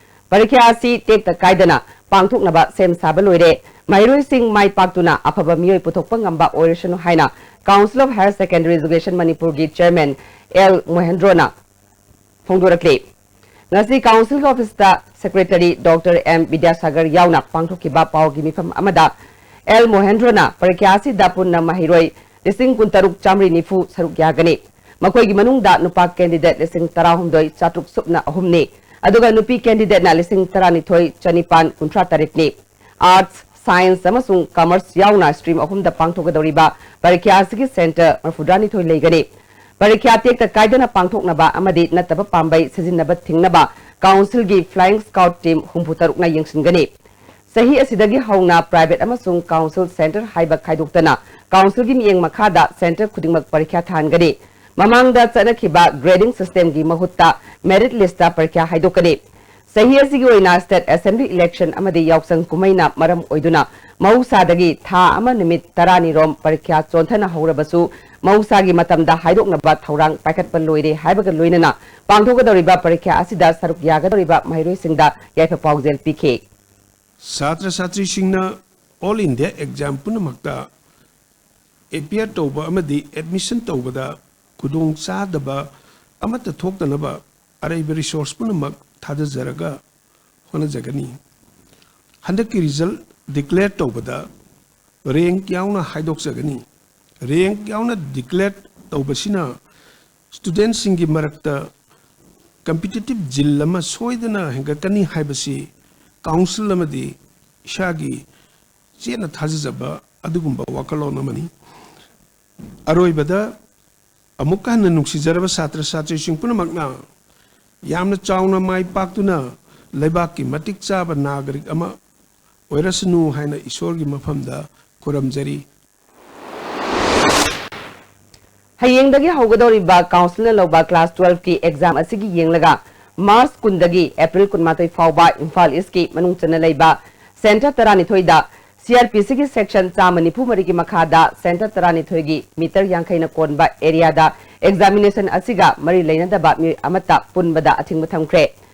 ꯄꯔꯤꯈ꯭ꯌꯥ ꯑꯁꯤ ꯇꯦꯛꯇ ꯀꯥꯏꯗꯅ ꯄꯥꯡꯊꯣꯛꯅꯕ ꯁꯦꯝ ꯁꯥꯕ ꯂꯣꯏꯔꯦ꯫ ꯃꯍꯩꯔꯣꯏꯁꯤꯡ ꯃꯥꯏ ꯄꯥꯛꯇꯨꯅ ꯑꯐꯕ ꯃꯤꯑꯣꯏ ꯄꯨꯊꯣꯛꯄ ꯉꯝꯕ ꯑꯣꯏꯔꯁꯅꯨ ꯍꯥꯏꯅ Council of Higher Secondary Education ꯃꯅꯤꯄꯨꯔꯒꯤ ꯆꯦꯌꯔꯃꯦꯟ ꯑꯦꯜ ꯃꯣꯍꯦꯟꯗ꯭ꯔꯣꯅ ꯐꯣꯡꯗꯣꯔꯛꯂꯤ꯫ ꯉꯁꯤ ꯀꯥꯎꯟꯁꯤꯜꯒꯤ ꯑꯣꯐꯤꯁꯇ ꯁꯦꯀ꯭ꯔꯦꯇꯔꯤ ꯗꯣꯛꯇꯔ ꯑꯦꯝ ꯕꯤꯗ꯭ꯌꯥꯁꯥꯒꯔ ꯌꯥꯎꯅ ꯄꯥꯡꯊꯣꯛꯈꯤꯕ ꯄꯥꯎꯒꯤ ꯃꯤꯐꯝ ꯑꯃꯗ ꯑꯦꯜ ꯃꯣꯍꯦꯟꯗ꯭ꯔꯣꯅ ꯄꯔꯤꯈ꯭ꯌꯥ ꯑꯁꯤꯗ ꯄꯨꯟꯅ ꯃꯍꯩꯔꯣꯏ ꯂꯤꯁꯤꯡ ꯀꯨꯟꯇꯔꯨꯛ ꯆꯥꯃꯔꯤ ꯅꯤꯐꯨ ꯁꯔꯨꯛ ꯌꯥꯒꯅꯤ꯫ ꯃꯈꯣꯏꯒꯤ ꯃꯅꯨꯡꯗ ꯅꯨꯄꯥ ꯀꯦꯟꯗꯤꯗꯦꯠ ꯂꯤꯁꯤꯡ ꯇꯔꯥꯍꯨꯝꯗꯣꯏ ꯆꯥꯇ꯭ꯔꯨꯛ ꯁꯨꯞꯅ ꯑꯍꯨꯝꯅꯤ, ꯑꯗꯨꯒ ꯅꯨꯄꯤ ꯀꯦꯟꯗꯤꯗꯦꯠꯅ ꯂꯤꯁꯤꯡ ꯇꯔꯥꯅꯤꯊꯣꯏ ꯆꯅꯤꯄꯥꯟ ꯀꯨꯟꯊ꯭ꯔꯥ ꯇꯔꯦꯠꯅꯤ꯫ ꯑꯥꯔꯠꯁ, ꯁꯥꯏꯟꯁ ꯑꯃꯁꯨꯡ ꯀꯃꯔꯁ ꯌꯥꯎꯅ ꯁ꯭ꯇ꯭ꯔꯤꯝ ꯑꯍꯨꯝꯗ ꯄꯥꯡꯊꯣꯛꯀꯗꯧꯔꯤꯕ ꯄꯔꯤꯈ꯭ꯌꯥ ꯑꯁꯤꯒꯤ ꯁꯦꯟꯇꯔ ꯃꯔꯐꯨꯇꯔꯥꯅꯤꯊꯣꯏ ꯂꯩꯒꯅꯤ꯫ ꯄꯔꯤꯈ꯭ꯌꯥ ꯇꯦꯛꯇ ꯀꯥꯏꯗꯅ ꯄꯥꯡꯊꯣꯛꯅꯕ ꯑꯃꯗꯤ ꯅꯠꯇꯕ ꯄꯥꯝꯕꯩ ꯁꯤꯖꯤꯟꯅꯕ ꯊꯤꯡꯅꯕ ꯀꯥꯎꯟꯁꯤꯜꯒꯤ ꯐ꯭ꯂꯥꯏꯌꯤꯡ ꯁ꯭ꯀꯥꯎꯠ ꯇꯤꯝ ꯍꯨꯝꯐꯨ ꯇꯔꯨꯛꯅ ꯌꯦꯡꯁꯤꯟꯒꯅꯤ꯫ ꯆꯍꯤ ꯑꯁꯤꯗꯒꯤ ꯍꯧꯅ ꯄ꯭ꯔꯥꯏꯚꯦꯠ ꯑꯃꯁꯨꯡ ꯀꯥꯎꯟꯁꯤꯜ ꯁꯦꯟꯇꯔ ꯍꯥꯏꯕ ꯈꯥꯏꯗꯣꯛꯇꯅ ꯀꯥꯎꯟꯁꯤꯜꯒꯤ ꯃꯤꯠꯌꯦꯡ ꯃꯈꯥꯗ ꯁꯦꯟꯇꯔ ꯈꯨꯗꯤꯡꯃꯛ ꯄꯔꯤꯈ꯭ꯌꯥ ꯊꯥꯍꯟꯒꯅꯤ꯫ ꯃꯃꯥꯡꯗ ꯆꯠꯅꯈꯤꯕ ꯒ꯭ꯔꯦꯗꯤꯡ ꯁꯤꯁꯇꯦꯝꯒꯤ ꯃꯍꯨꯠꯇ ꯃꯦꯔꯤꯠ ꯂꯤꯁꯇ ꯄꯔꯤꯈ꯭ꯌꯥ ꯍꯥꯏꯗꯣꯛꯀꯅꯤ꯫ ꯆꯍꯤ ꯑꯁꯤꯒꯤ ꯑꯣꯏꯅ ꯁ꯭ꯇꯦꯠ ꯑꯦꯁꯦꯝꯕ꯭ꯂꯤ ꯏꯂꯦꯛꯁꯟ ꯑꯃꯗꯤ ꯌꯥꯎꯁꯪ ꯀꯨꯝꯍꯩꯅ ꯃꯔꯝ ꯑꯣꯏꯗꯨꯅ ꯃꯍꯧꯁꯥꯗꯒꯤ ꯊꯥ ꯑꯃ ꯅꯨꯃꯤꯠ ꯇꯔꯥꯅꯤꯔꯣꯝ ꯄꯔꯤꯈ꯭ꯌꯥ ꯆꯣꯟꯊꯅ ꯍꯧꯔꯕꯁꯨ, ꯃꯍꯧꯁꯥꯒꯤ ꯃꯇꯝꯗ ꯍꯥꯏꯗꯣꯛꯅꯕ ꯊꯧꯔꯥꯡ ꯄꯥꯏꯈꯠꯄ ꯂꯣꯏꯔꯦ ꯍꯥꯏꯕꯒ ꯂꯣꯏꯅꯅ ꯄꯥꯡꯊꯣꯛꯀꯗꯧꯔꯤꯕ ꯄꯔꯤꯈ꯭ꯌꯥ ꯑꯁꯤꯗ ꯁꯔꯨꯛ ꯌꯥꯒꯗꯧꯔꯤꯕ ꯃꯍꯩꯔꯣꯏꯁꯤꯡꯗ ꯌꯥꯏꯐ ꯄꯥꯎꯖꯦꯜ ꯄꯤꯈꯤ꯫ ꯁꯥꯇ꯭ꯔ ꯁꯥꯇ꯭ꯔꯤꯁꯤꯡꯅ ꯑꯣꯜ ꯏꯟꯗꯤꯌꯥ ꯑꯦꯛꯖꯥꯝ ꯄꯨꯝꯅꯃꯛꯇ ꯑꯦꯄꯤꯌꯔ ꯇꯧꯕ ꯑꯃꯗꯤ ꯑꯦꯗꯃꯤꯁꯟ ꯇꯧꯕꯗ ꯈꯨꯗꯣꯡ ꯆꯥꯗꯕ ꯑꯃꯠꯇ ꯊꯣꯛꯇꯅꯕ ꯑꯔꯩꯕ ꯔꯤꯁꯣꯔꯁ ꯄꯨꯝꯅꯃꯛ ꯊꯥꯗꯖꯔꯒ ꯍꯣꯠꯅꯖꯒꯅꯤ꯫ ꯍꯟꯗꯛꯀꯤ ꯔꯤꯖꯜ ꯗꯤꯀ꯭ꯂꯦꯌꯔ ꯇꯧꯕꯗ ꯔꯦꯡꯛ ꯌꯥꯎꯅ ꯍꯥꯏꯗꯣꯛꯆꯒꯅꯤ꯫ ꯔꯦꯡꯛ ꯌꯥꯎꯅ ꯗꯤꯀ꯭ꯂꯦꯌꯔ ꯇꯧꯕꯁꯤꯅ ꯁ꯭ꯇꯨꯗꯦꯟꯠꯁꯤꯡꯒꯤ ꯃꯔꯛꯇ ꯀꯝꯄꯤꯇꯤꯇꯤꯚ ꯖꯤꯜ ꯑꯃ ꯁꯣꯏꯗꯅ ꯍꯦꯟꯒꯠꯀꯅꯤ ꯍꯥꯏꯕꯁꯤ ꯀꯥꯎꯟꯁꯤꯜ ꯑꯃꯗꯤ ꯏꯁꯥꯒꯤ ꯆꯦꯠꯅ ꯊꯥꯖꯖꯕ ꯑꯗꯨꯒꯨꯝꯕ ꯋꯥꯈꯜꯂꯣꯟ ꯑꯃꯅꯤ꯫ ꯑꯔꯣꯏꯕꯗ, ꯑꯃꯨꯛꯀ ꯍꯟꯅ ꯅꯨꯡꯁꯤꯖꯔꯕ ꯁꯥꯇ꯭ꯔ ꯁꯥꯇ꯭ꯔꯤꯁꯤꯡ ꯄꯨꯝꯅꯃꯛꯅ ꯌꯥꯝꯅ ꯆꯥꯎꯅ ꯃꯥꯏ ꯄꯥꯛꯇꯨꯅ ꯂꯩꯕꯥꯛꯀꯤ ꯃꯇꯤꯛ ꯆꯥꯕ ꯅꯥꯒꯔꯤꯛ ꯑꯃ ꯑꯣꯏꯔꯁꯅꯨ ꯍꯥꯏꯅ ꯏꯁꯣꯔꯒꯤ ꯃꯐꯝꯗ ꯈꯨꯔꯨꯝꯖꯔꯤ꯫ ꯍꯌꯦꯡꯗꯒꯤ ꯍꯧꯒꯗꯧꯔꯤꯕ ꯀꯥꯎꯟꯁꯤꯜꯅ ꯂꯧꯕ ꯀ꯭ꯂꯥꯁ ꯇꯨꯋꯦꯜꯐꯀꯤ ꯑꯦꯛꯖꯥꯝ ꯑꯁꯤꯒꯤ ꯌꯦꯡꯂꯒ ꯃꯥꯔꯆ ꯀꯨꯟꯗꯒꯤ ꯑꯦꯄ꯭ꯔꯤꯜ ꯀꯨꯟꯃꯥꯊꯣꯏ ꯐꯥꯎꯕ ꯏꯝꯐꯥꯜ ꯏꯁꯀꯤ ꯃꯅꯨꯡ ꯆꯟꯅ ꯂꯩꯕ ꯁꯦꯟꯇꯔ ꯇꯔꯥꯅꯤꯊꯣꯏꯗ ꯁꯤꯑꯥꯔꯄꯤꯁꯤꯒꯤ ꯁꯦꯛꯁꯟ ꯆꯥꯝꯃ ꯅꯤꯐꯨ ꯃꯔꯤꯒꯤ ꯃꯈꯥꯗ ꯁꯦꯟꯇꯔ ꯇꯔꯥꯅꯤꯊꯣꯏꯒꯤ ꯃꯤꯇꯔ ꯌꯥꯡꯈꯩꯅ ꯀꯣꯟꯕ ꯑꯦꯔꯤꯌꯥꯗ ꯑꯦꯛꯖꯥꯃꯤꯅꯦꯁꯟ ꯑꯁꯤꯒ ꯃꯔꯤ ꯂꯩꯅꯗꯕ ꯃꯤꯑꯣꯏ ꯑꯃꯠꯇ ꯄꯨꯟꯕꯗ ꯑꯊꯤꯡꯕ ꯊꯝꯈ꯭ꯔꯦ꯫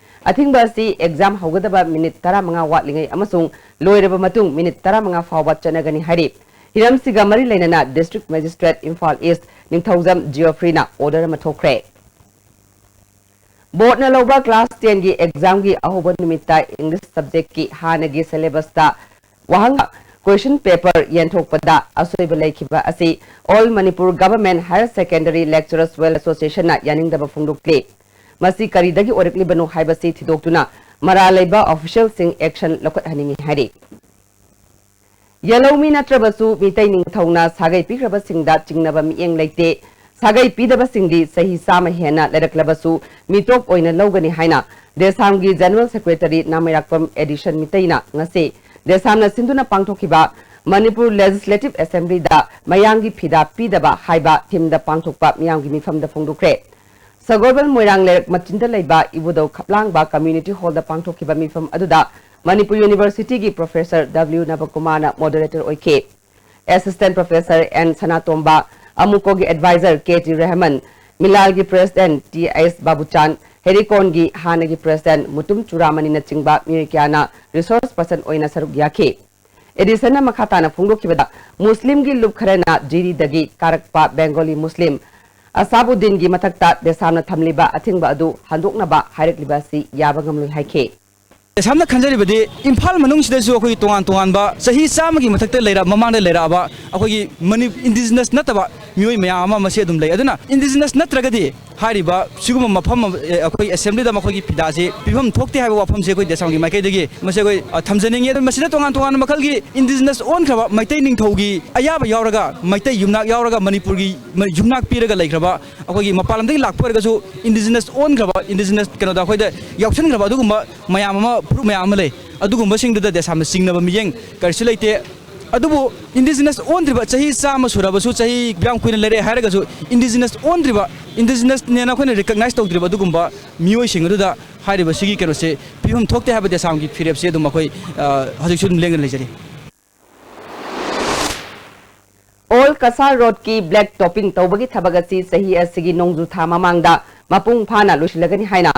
ꯑꯊꯤꯡꯕ ꯑꯁꯤ ꯑꯦꯛꯖꯥꯝ ꯍꯧꯒꯗꯕ ꯃꯤꯅꯤꯠ ꯇꯔꯥꯃꯉꯥ ꯋꯥꯠꯂꯤꯉꯩ ꯑꯃꯁꯨꯡ ꯂꯣꯏꯔꯕ ꯃꯇꯨꯡ ꯃꯤꯅꯤꯠ ꯇꯔꯥꯃꯉꯥ ꯐꯥꯎꯕ ꯆꯠꯅꯒꯅꯤ ꯍꯥꯏꯔꯤ꯫ ꯍꯤꯔꯝꯁꯤꯒ ꯃꯔꯤ ꯂꯩꯅꯅ ꯗꯤꯁꯇ꯭ꯔꯤꯛ ꯃꯦꯖꯤꯁꯇ꯭ꯔꯦꯠ ꯏꯝꯐꯥꯜ ꯏꯁ ꯅꯤꯡꯊꯧꯖꯝ ꯖꯤꯑꯣꯐ꯭ꯔꯤꯅ ꯑꯣꯔꯗꯔ ꯑꯃ ꯊꯣꯛꯈ꯭ꯔꯦ꯫ ꯕꯣꯔꯗꯅ ꯂꯧꯕ ꯀ꯭ꯂꯥꯁ ꯇꯦꯟꯒꯤ ꯑꯦꯛꯖꯥꯝꯒꯤ ꯑꯍꯧꯕ ꯅꯨꯃꯤꯠꯇ ꯏꯪꯂꯤꯁ ꯁꯕꯖꯦꯛꯀꯤ ꯍꯥꯟꯅꯒꯤ ꯁꯤꯂꯦꯕꯁꯇ ꯋꯥꯍꯪ ꯀꯣꯏꯁꯟ ꯄꯦꯄꯔ ꯌꯦꯟꯊꯣꯛꯄꯗ ꯑꯁꯣꯏꯕ ꯂꯩꯈꯤꯕ ꯑꯁꯤ All Manipur Government Higher Secondary Lecturers Welfare Associationꯅ ꯌꯥꯅꯤꯡꯗꯕ ꯐꯣꯡꯗꯣꯛꯂꯤ꯫ ꯃꯁꯤ ꯀꯔꯤꯗꯒꯤ ꯑꯣꯏꯔꯛꯂꯤꯕꯅꯣ ꯍꯥꯏꯕꯁꯤ ꯊꯤꯗꯣꯛꯇꯨꯅ ꯃꯔꯥꯜ ꯂꯩꯕ ꯑꯣꯐꯤꯁꯤꯌꯦꯜꯁꯤꯡ ꯑꯦꯛꯁꯟ ꯂꯧꯈꯠꯍꯟꯅꯤꯡꯏ ꯍꯥꯏꯔꯤ꯫ ꯌꯦꯜꯍꯧꯃꯤ ꯅꯠꯇ꯭ꯔꯕꯁꯨ ꯃꯤꯇꯩ ꯅꯤꯡꯊꯧꯅ ꯁꯥꯒꯩ ꯄꯤꯈ꯭ꯔꯕꯁꯤꯡꯗ ꯆꯤꯡꯅꯕ ꯃꯤꯠꯌꯦꯡ ꯂꯩꯇꯦ꯫ ꯁꯥꯒꯩ ꯄꯤꯗꯕꯁꯤꯡꯗꯤ ꯆꯍꯤ ꯆꯥꯝꯃ ꯍꯦꯟꯅ ꯂꯩꯔꯛꯂꯕꯁꯨ ꯃꯤꯇꯣꯞ ꯑꯣꯏꯅ ꯂꯧꯒꯅꯤ ꯍꯥꯏꯅ ꯗꯦꯁꯥꯝꯒꯤ ꯖꯦꯅꯔꯦꯜ ꯁꯦꯀ꯭ꯔꯦꯇꯔꯤ ꯅꯥꯃꯩꯔꯥꯛꯄꯝ ꯑꯦꯗꯤꯁꯟ ꯃꯤꯇꯩꯅ ꯉꯁꯤ ꯗꯦꯁꯥꯝꯅ ꯁꯤꯟꯗꯨꯅ ꯄꯥꯡꯊꯣꯛꯈꯤꯕ ꯃꯅꯤꯄꯨꯔ ꯂꯦꯖꯤꯁꯂꯦꯇꯤꯚ ꯑꯦꯁꯦꯝꯕ꯭ꯂꯤꯗ ꯃꯌꯥꯝꯒꯤ ꯐꯤꯗꯥ ꯄꯤꯗꯕ ꯍꯥꯏꯕ ꯊꯤꯝꯗ ꯄꯥꯡꯊꯣꯛꯄ ꯃꯤꯌꯥꯝꯒꯤ ꯃꯤꯐꯝꯗ ꯐꯣꯡꯗꯣꯛꯈ꯭ꯔꯦ꯫ ꯁꯒꯣꯜꯕꯟ ꯃꯣꯏꯔꯥꯡ ꯂꯩꯔꯛ ꯃꯆꯤꯟꯗ ꯂꯩꯕ ꯏꯕꯨꯙꯧ ꯈꯞꯂꯥꯡꯕ ꯀꯝꯃ꯭ꯌꯨꯅꯤꯇꯤ ꯍꯣꯜꯗ ꯄꯥꯡꯊꯣꯛꯈꯤꯕ ꯃꯤꯐꯝ ꯑꯗꯨꯗ ꯃꯅꯤꯄꯨꯔ ꯌꯨꯅꯤꯚꯔꯁꯤꯇꯤꯒꯤ ꯄ꯭ꯔꯣꯐꯦꯁꯔ ꯗꯕ꯭ꯂꯤꯎ ꯅꯕꯀꯨꯃꯥꯔꯅ ꯃꯣꯗꯔꯦꯇꯔ ꯑꯣꯏꯈꯤ꯫ ꯑꯦꯁꯤꯁꯇꯦꯟꯠ ꯄ꯭ꯔꯣꯐꯦꯁꯔ ꯑꯦꯟ ꯁꯅꯥꯇꯣꯝꯕ, ꯑꯃꯨꯀꯣꯒꯤ ꯑꯦꯗꯚꯥꯏꯖꯔ ꯀꯦ ꯇꯤ ꯔꯦꯍꯃꯟ, ꯃꯤꯂꯥꯜꯒꯤ ꯄ꯭ꯔꯦꯁꯤꯗꯦꯟꯠ ꯇꯤ ꯑꯦꯁ ꯕꯥꯕꯨꯆꯥꯟ, ꯍꯦꯔꯤꯀꯣꯟꯒꯤ ꯍꯥꯟꯅꯒꯤ ꯄ꯭ꯔꯦꯁꯤꯗꯦꯟꯠ ꯃꯨꯇꯨꯝ ꯆꯨꯔꯥꯃꯅꯤꯅꯆꯤꯡꯕ ꯃꯤꯑꯣꯏ ꯀꯌꯥꯅ ꯔꯤꯁꯣꯔꯁ ꯄꯔꯁꯟ ꯑꯣꯏꯅ ꯁꯔꯨꯛ ꯌꯥꯈꯤ꯫ ꯑꯦꯗꯤꯁꯟꯅ ꯃꯈꯥ ꯇꯥꯅ ꯐꯣꯡꯗꯣꯛꯈꯤꯕꯗ, ꯃꯨꯁꯂꯤꯝꯒꯤ ꯂꯨꯞ ꯈꯔꯅ ꯖꯤꯔꯤꯗꯒꯤ ꯀꯥꯔꯛꯄ ꯕꯦꯡꯒꯣꯂꯤ ꯃꯨꯁꯂꯤꯝ ꯑꯁꯥꯕꯨꯗꯤꯟꯒꯤ ꯃꯊꯛꯇ ꯗꯦꯁꯥꯝꯅ ꯊꯝꯂꯤꯕ ꯑꯊꯤꯡꯕ ꯑꯗꯨ ꯍꯟꯗꯣꯛꯅꯕ ꯍꯥꯏꯔꯛꯂꯤꯕ ꯑꯁꯤ ꯌꯥꯕ ꯉꯝꯂꯣꯏ ꯍꯥꯏꯈꯤ꯫ ꯗꯦꯁꯥꯝꯅ ꯈꯟꯖꯔꯤꯕꯗꯤ ꯏꯝꯐꯥꯜ ꯃꯅꯨꯡꯁꯤꯗꯁꯨ ꯑꯩꯈꯣꯏꯒꯤ ꯇꯣꯉꯥꯟ ꯇꯣꯉꯥꯟꯕ ꯆꯍꯤ ꯆꯥꯝꯃꯒꯤ ꯃꯊꯛꯇ ꯂꯩꯔ-, ꯃꯃꯥꯡꯗ ꯂꯩꯔꯛꯑꯕ ꯑꯩꯈꯣꯏꯒꯤ ꯃꯅꯤ-, ꯏꯟꯗꯤꯖꯤꯅꯁ ꯅꯠꯇꯕ ꯃꯤꯑꯣꯏ ꯃꯌꯥꯝ ꯑꯃ ꯃꯁꯤ ꯑꯗꯨꯝ ꯂꯩ꯫ ꯑꯗꯨꯅ ꯏꯟꯗꯤꯖꯤꯅꯁ ꯅꯠꯇ꯭ꯔꯒꯗꯤ ꯍꯥꯏꯔꯤꯕ ꯁꯤꯒꯨꯝꯕ ꯃꯐꯝ ꯑꯃ, ꯑꯦ, ꯑꯩꯈꯣꯏ ꯑꯦꯁꯦꯝꯕ꯭ꯂꯤꯗ ꯃꯈꯣꯏꯒꯤ ꯐꯤꯗꯥꯁꯤ ꯄꯤꯐꯝ ꯊꯣꯛꯇꯦ ꯍꯥꯏꯕ ꯋꯥꯐꯝꯁꯤ ꯑꯩꯈꯣꯏ ꯗꯦꯁꯥꯝꯒꯤ ꯃꯥꯏꯀꯩꯗꯒꯤ ꯃꯁꯤ ꯑꯩꯈꯣꯏ, ꯑ, ꯊꯝꯖꯅꯤꯡꯉꯤ꯫ ꯑꯗꯨ ꯃꯁꯤꯗ ꯇꯣꯉꯥꯟ ꯇꯣꯉꯥꯟꯕ ꯃꯈꯜꯒꯤ ꯏꯟꯗꯤꯖꯤꯅꯁ ꯑꯣꯟꯈ꯭ꯔꯕ ꯃꯩꯇꯩ ꯅꯤꯡꯊꯧꯒꯤ ꯑꯌꯥꯕ ꯌꯥꯎꯔꯒ, ꯃꯩꯇꯩ ꯌꯨꯝꯅꯥꯛ ꯌꯥꯎꯔꯒ ꯃꯅꯤꯄꯨꯔꯒꯤ ꯃ-, ꯌꯨꯝꯅꯥꯛ ꯄꯤꯔꯒ ꯂꯩꯈ꯭ꯔꯕ, ꯑꯩꯈꯣꯏꯒꯤ ꯃꯄꯥꯟ ꯂꯝꯗꯒꯤ ꯂꯥꯛꯄ ꯑꯣꯏꯔꯒꯁꯨ ꯏꯟꯗꯤꯖꯤꯅꯁ ꯑꯣꯟꯈ꯭ꯔꯕ, ꯏꯟꯗꯤꯖꯤꯅꯁ ꯀꯩꯅꯣꯗ ꯑꯩꯈꯣꯏꯗ ꯌꯥꯎꯁꯟꯈ꯭ꯔꯕ ꯑꯗꯨꯒꯨꯝꯕ ꯃꯌꯥꯝ ꯑꯃ, ꯐꯨꯔꯨꯞ ꯃꯌꯥꯝ ꯑꯃ ꯂꯩ꯫ ꯑꯗꯨꯒꯨꯝꯕꯁꯤꯡꯗꯨꯗ ꯗꯦꯁꯥꯝꯅ ꯆꯤꯡꯅꯕ ꯃꯤꯠꯌꯦꯡ ꯀꯔꯤꯁꯨ ꯂꯩꯇꯦ꯫ ꯑꯗꯨꯕꯨ ꯏꯟꯗꯤꯖꯤꯅꯁ ꯑꯣꯟꯗ꯭ꯔꯤꯕ, ꯆꯍꯤ ꯆꯥꯝꯃ ꯁꯨꯔꯕꯁꯨ, ꯆꯍꯤ ꯌꯥꯝ ꯀꯨꯏꯅ ꯂꯩꯔꯦ ꯍꯥꯏꯔꯒꯁꯨ, ꯏꯟꯗꯤꯖꯤꯅꯁ ꯑꯣꯟꯗ꯭ꯔꯤꯕ, ꯏꯟꯗꯤꯖꯤꯅꯁꯅꯦꯅ ꯑꯩꯈꯣꯏꯅ ꯔꯤꯀꯣꯛꯅꯥꯏꯖ ꯇꯧꯗ꯭ꯔꯤꯕ ꯑꯗꯨꯒꯨꯝꯕ ꯃꯤꯑꯣꯏꯁꯤꯡ ꯑꯗꯨꯗ ꯍꯥꯏꯔꯤꯕ ꯁꯤꯒꯤ ꯀꯩꯅꯣꯁꯦ ꯄꯤꯐꯝ ꯊꯣꯛꯇꯦ ꯍꯥꯏꯕ ꯗꯦꯁꯥꯝꯒꯤ ꯐꯤꯔꯦꯞꯁꯦ ꯑꯗꯨꯝ ꯑꯩꯈꯣꯏ, ꯑ, ꯍꯧꯖꯤꯛꯁꯨ ꯑꯗꯨꯝ ꯂꯦꯡꯗꯅ ꯂꯩꯖꯔꯤ꯫ ꯑꯣꯜ ꯀꯁꯥꯔ ꯔꯣꯗꯀꯤ ꯕ꯭ꯂꯦꯛ ꯇꯣꯄꯤꯡ ꯇꯧꯕꯒꯤ ꯊꯕꯛ ꯑꯁꯤ ꯆꯍꯤ ꯑꯁꯤꯒꯤ ꯅꯣꯡꯖꯨ ꯊꯥ ꯃꯃꯥꯡꯗ ꯃꯄꯨꯡ ꯐꯥꯅ ꯂꯣꯏꯁꯤꯜꯂꯒꯅꯤ ꯍꯥꯏꯅ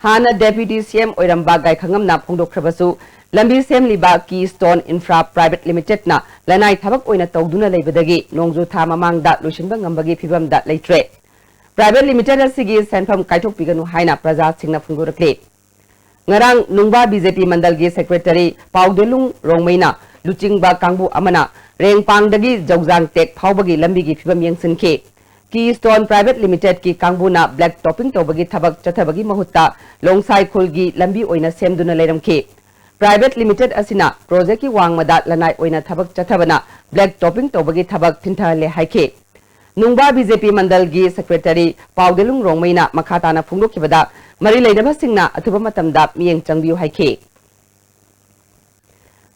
ꯍꯥꯟꯅ ꯗꯦꯄ꯭ꯌꯨꯇꯤ ꯁꯤ ꯑꯦꯝ ꯑꯣꯏꯔꯝꯕ ꯒꯥꯏꯈꯉꯝꯅ ꯐꯣꯡꯗꯣꯛꯈ꯭ꯔꯕꯁꯨ, ꯂꯝꯕꯤ ꯁꯦꯝꯂꯤꯕ ꯀꯤ ꯁ꯭ꯇꯣꯟ ꯏꯟꯐ꯭ꯔꯥ ꯄ꯭ꯔꯥꯏꯚꯦꯠ ꯂꯤꯃꯤꯇꯦꯗꯅ ꯂꯅꯥꯏ ꯊꯕꯛ ꯑꯣꯏꯅ ꯇꯧꯗꯨꯅ ꯂꯩꯕꯗꯒꯤ ꯅꯣꯡꯖꯨ ꯊꯥ ꯃꯃꯥꯡꯗ ꯂꯣꯏꯁꯤꯟꯕ ꯉꯝꯕꯒꯤ ꯐꯤꯚꯝꯗ ꯂꯩꯇ꯭ꯔꯦ꯫ Private Limited ꯑꯁꯤꯒꯤ ꯁꯦꯟꯐꯝ ꯀꯥꯏꯊꯣꯛꯄꯤꯒꯅꯨ ꯍꯥꯏꯅ ꯄ꯭ꯔꯖꯥꯁꯤꯡꯅ ꯐꯣꯡꯗꯣꯔꯛꯂꯤ꯫ ꯉꯔꯥꯡ ꯅꯨꯡꯕꯥ BJP ꯃꯟꯗꯜꯒꯤ secretary ꯄꯥꯎꯗꯦꯂꯨꯡ ꯔꯣꯡꯃꯩꯅ ꯂꯨꯆꯤꯡꯕ ꯀꯥꯡꯕꯨ ꯑꯃꯅ ꯔꯦꯡꯄꯥꯡꯗꯒꯤ ꯖꯧꯖꯥꯡ ꯇꯦꯛ ꯐꯥꯎꯕꯒꯤ ꯂꯝꯕꯤꯒꯤ ꯐꯤꯕꯝ ꯌꯦꯡꯁꯤꯟꯈꯤ꯫ Keystone Private Limited ꯀꯤ ꯀꯥꯡꯕꯨꯅ black topping ꯇꯧꯕꯒꯤ ꯊꯕꯛ ꯆꯠꯊꯕꯒꯤ ꯃꯍꯨꯠꯇ ꯂꯣꯡꯁꯥꯏ ꯈꯨꯜꯒꯤ ꯂꯝꯕꯤ ꯑꯣꯏꯅ ꯁꯦꯝꯗꯨꯅ ꯂꯩꯔꯝꯈꯤ꯫ Private Limited ꯑꯁꯤꯅ project ꯀꯤ ꯋꯥꯡꯃꯗ ꯂꯅꯥꯏ ꯑꯣꯏꯅ ꯊꯕꯛ ꯆꯠꯊꯕꯅ black topping ꯇꯧꯕꯒꯤ ꯊꯕꯛ ꯊꯤꯟꯊꯍꯜꯂꯦ ꯍꯥꯏꯈꯤ꯫ ꯅꯨꯡꯕꯥ BJP ꯃꯟꯗꯜꯒꯤ secretary ꯄꯥꯎꯗꯦꯂꯨꯡ ꯔꯣꯡꯃꯩꯅ ꯃꯈꯥ ꯇꯥꯅ ꯐꯣꯡꯗꯣꯛꯈꯤꯕꯗ, ꯃꯔꯤ ꯂꯩꯅꯕꯁꯤꯡꯅ ꯑꯊꯨꯕ ꯃꯇꯝꯗ ꯃꯤꯠꯌꯦꯡ ꯆꯪꯕꯤꯌꯨ ꯍꯥꯏꯈꯤ꯫